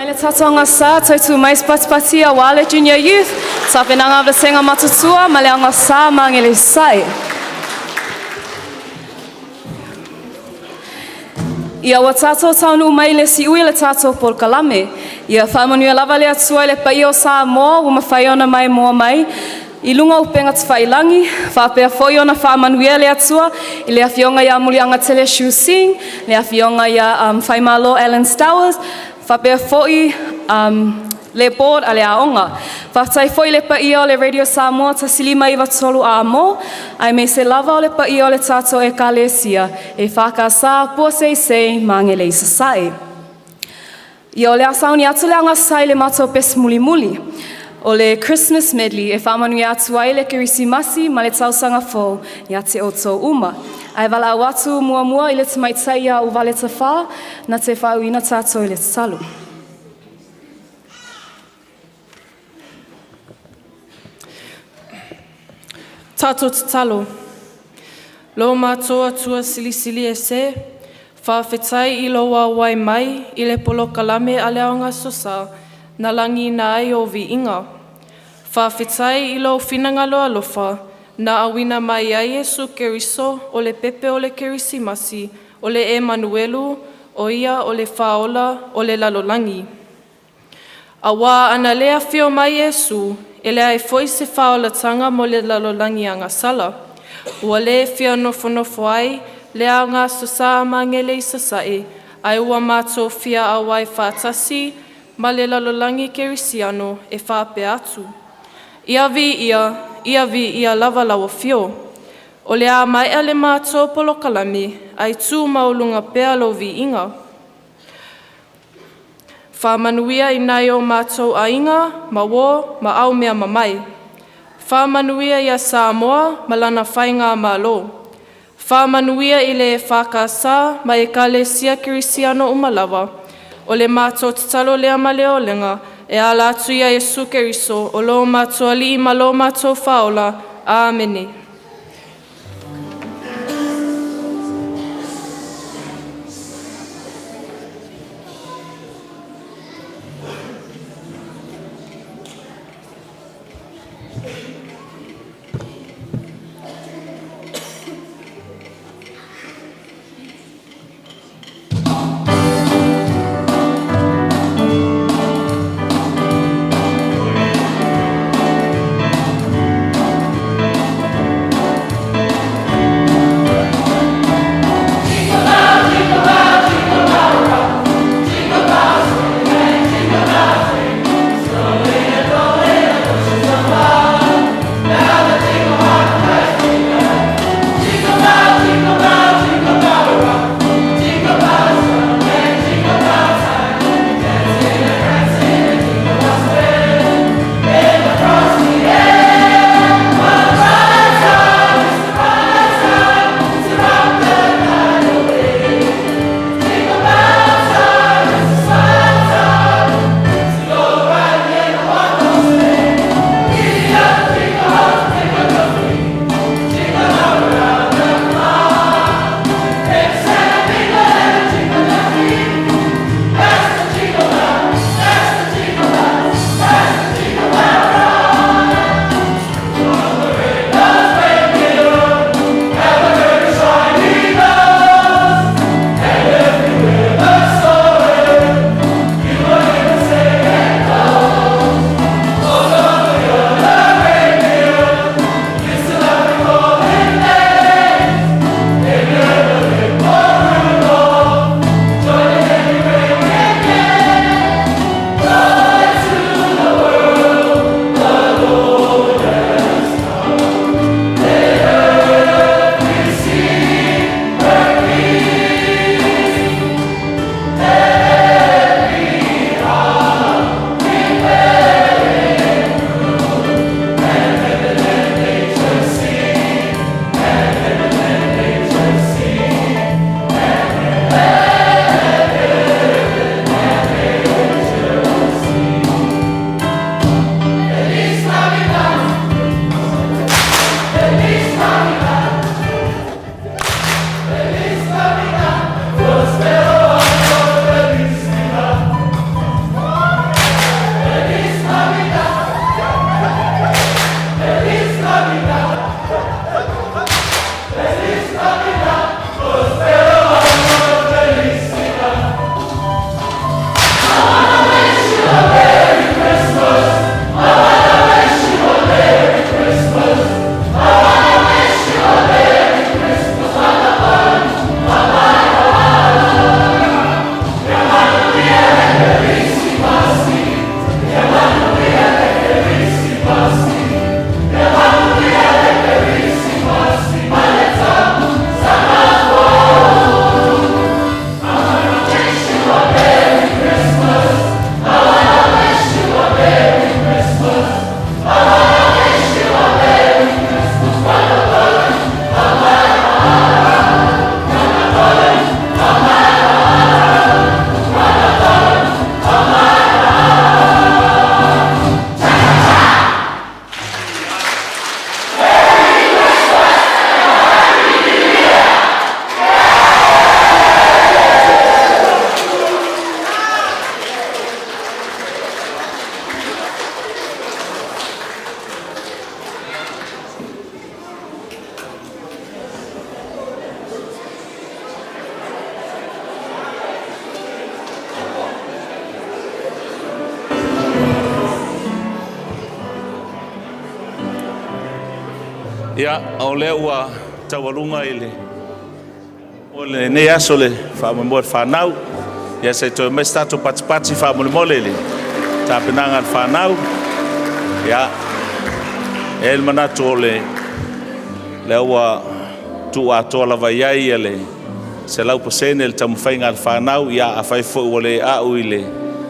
le tatou agasā, toe tu mai se patipati auā le Junior Youth, tapenaga o vasega matutua ma le agasā magele sae. Ia ua tatou taunuu mai i le siui o le tatou polokalame. Ia faamanuia lava le Atua i le paia o Samoa ua mafai ona maimoa mai i luga o upega tafailagi, faapea foi ona faamanuia le Atua i le Afioga ia Muliagatele Shu Sing, le Afioga ia um, Faimalo Alan Stowers, faapea foi um, le board a le aoga. Faafetai foi i le paia o le Radio Samoa 1593 Amo, aemaise lava o le paia o le tatou Ekalesia e EFKS Puaseisei ma Agelei Sasae. Ia o le a sauni atu le agasai i le matou pesi mulimuli o le Christmas Medley e faamanuia atu ai le Kerisimasi ma le tausaga fou ia te outou uma. Ae valaau atu muamua i le tamaitai ia Uvale Tafā na te faauuina tatou i le tatalo. Tatou tatalo. Lo matou Atua Silisili Ese, faafetai i lou auai mai i le polokalame a le Aoga Aso Sa na lagiina ai ou viiga. Faafetai i lou finagalo alofa na auina mai ai Iesu Keriso o le pepe o le Kerisimasi, o le Emanuelu, o ia o le Faaola o le lalolagi. Auā ana le afio mai Iesu, e leai foi se faaolataga mo le lalolagi agasala. Ua le fia nofonofo ai le Aoga Aso Sa a Magele i Sasae, ae ua matou fia auai faatasi ma le lalolagi kerisiano e faapea atu, Ia viia, ia viia lava lau afio. O le a maea le matou polokalame, ae tu maualuga pea lou viiga. Faamanuia i nai o matou aiga ma uō ma aumeamamae. Faamanuia ia Samoa ma lana Faigamalo. Faamanuia i le EFKS ma Ekalesia Kerisiano uma lava. O le matou tatalo lea ma le olega e ala atu ia Iesu Keriso o lo matou Alii ma lo matou Faaola. Amene. Ia, o lea ua taualuga i le o lenei aso le faamoemoe o le fanau. Ia se i toe mai se tatou patipati faamolemole i le tapenaga a le fanau. Ia, e i ai le manatu o le lea ua tuu atoa lava i ai le 100% le taumafaiga a le fanau. Ia, afai foi ua le a'u i le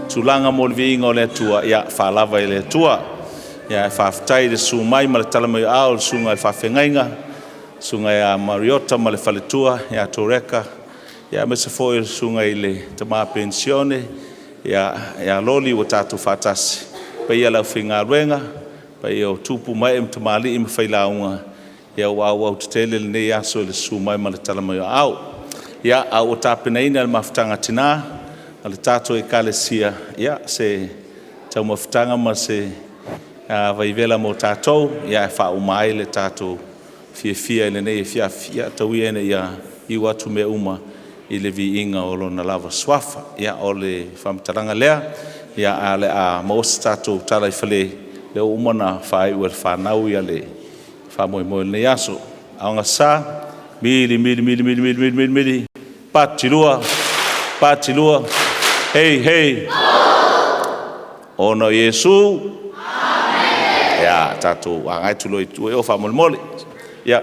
tulaga mo le viiga o le Atua, ia faalava i le Atua. Ia ae faafetai i le susu mai ma le tala mai o aao i le susuga i le faafeagaiga, susuga ia Mariota ma le faletua ia Toreka, ia aemaise foi o le susuga i le tama penisione ia Loli ua tatou faatasi. Paia i le aufaigaluega, paia o tupu ma ee ma tamalii ma failauga, ia ua auau tetele lenei aso i le susu mai ma le tala mai o aao. Ia, a ua tapenaina e le Mafutaga a Tina a le tatou Ekalesia, ia se taumafataga ma se vaivela mo tatou, ia ae faauma ai le tatou fiafia i lenei afiafi. Ia tau ia ina ia iu atu mea uma i le viiga o Lona lava Suafa. Ia, o le faamatalaga lea, ia ae o le a maua se tatou tala i fale, lea ua uma ona faaiu e le fanau le faamoemoe o lenei aso. Aogasa, mili, mili, mili, mili, mili, mili, mili, mili, patilua, patilua, hei, hei, ona o Iesu. Amene. Ia, tatou agai atu loa i tua i o faamolemole. Ia,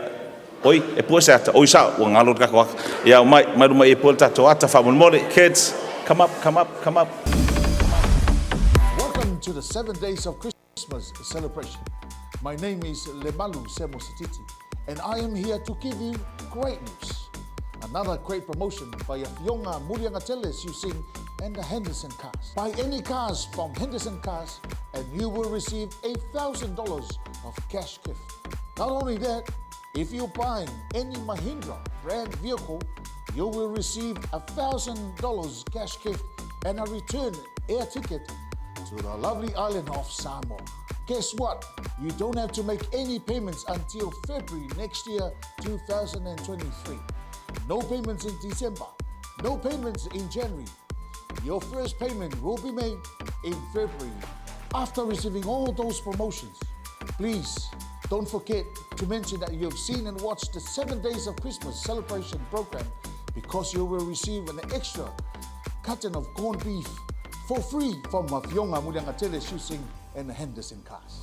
oi, e pue se ata, oi sao, ua galo le tatou ata. Ia, omai, mai luma i e pue le tatou ata faamolemole. Kids, come up, come up, come up. Welcome to the 7 Days of Christmas celebration. My name is Lemalu Semosititi, and I am here to give you great news. Another great promotion by Afioga Muliagatele Siusing and the Henderson Cars. Buy any cars from Henderson Cars and you will receive $8,000 of cash gift. Not only that, if you're buying any Mahindra brand vehicle, you will receive $1,000 cash gift and a return air ticket to the lovely island of Samoa. Guess what? You don't have to make any payments until February next year, 2023. No payments in December. No payments in January. Your first payment will be made in February. After receiving all those promotions, please don't forget to mention that you have seen and watched the 7 Days of Christmas celebration program, because you will receive an extra carton of corned beef for free from Afioga Muliagatele Siusing and Henderson Cars.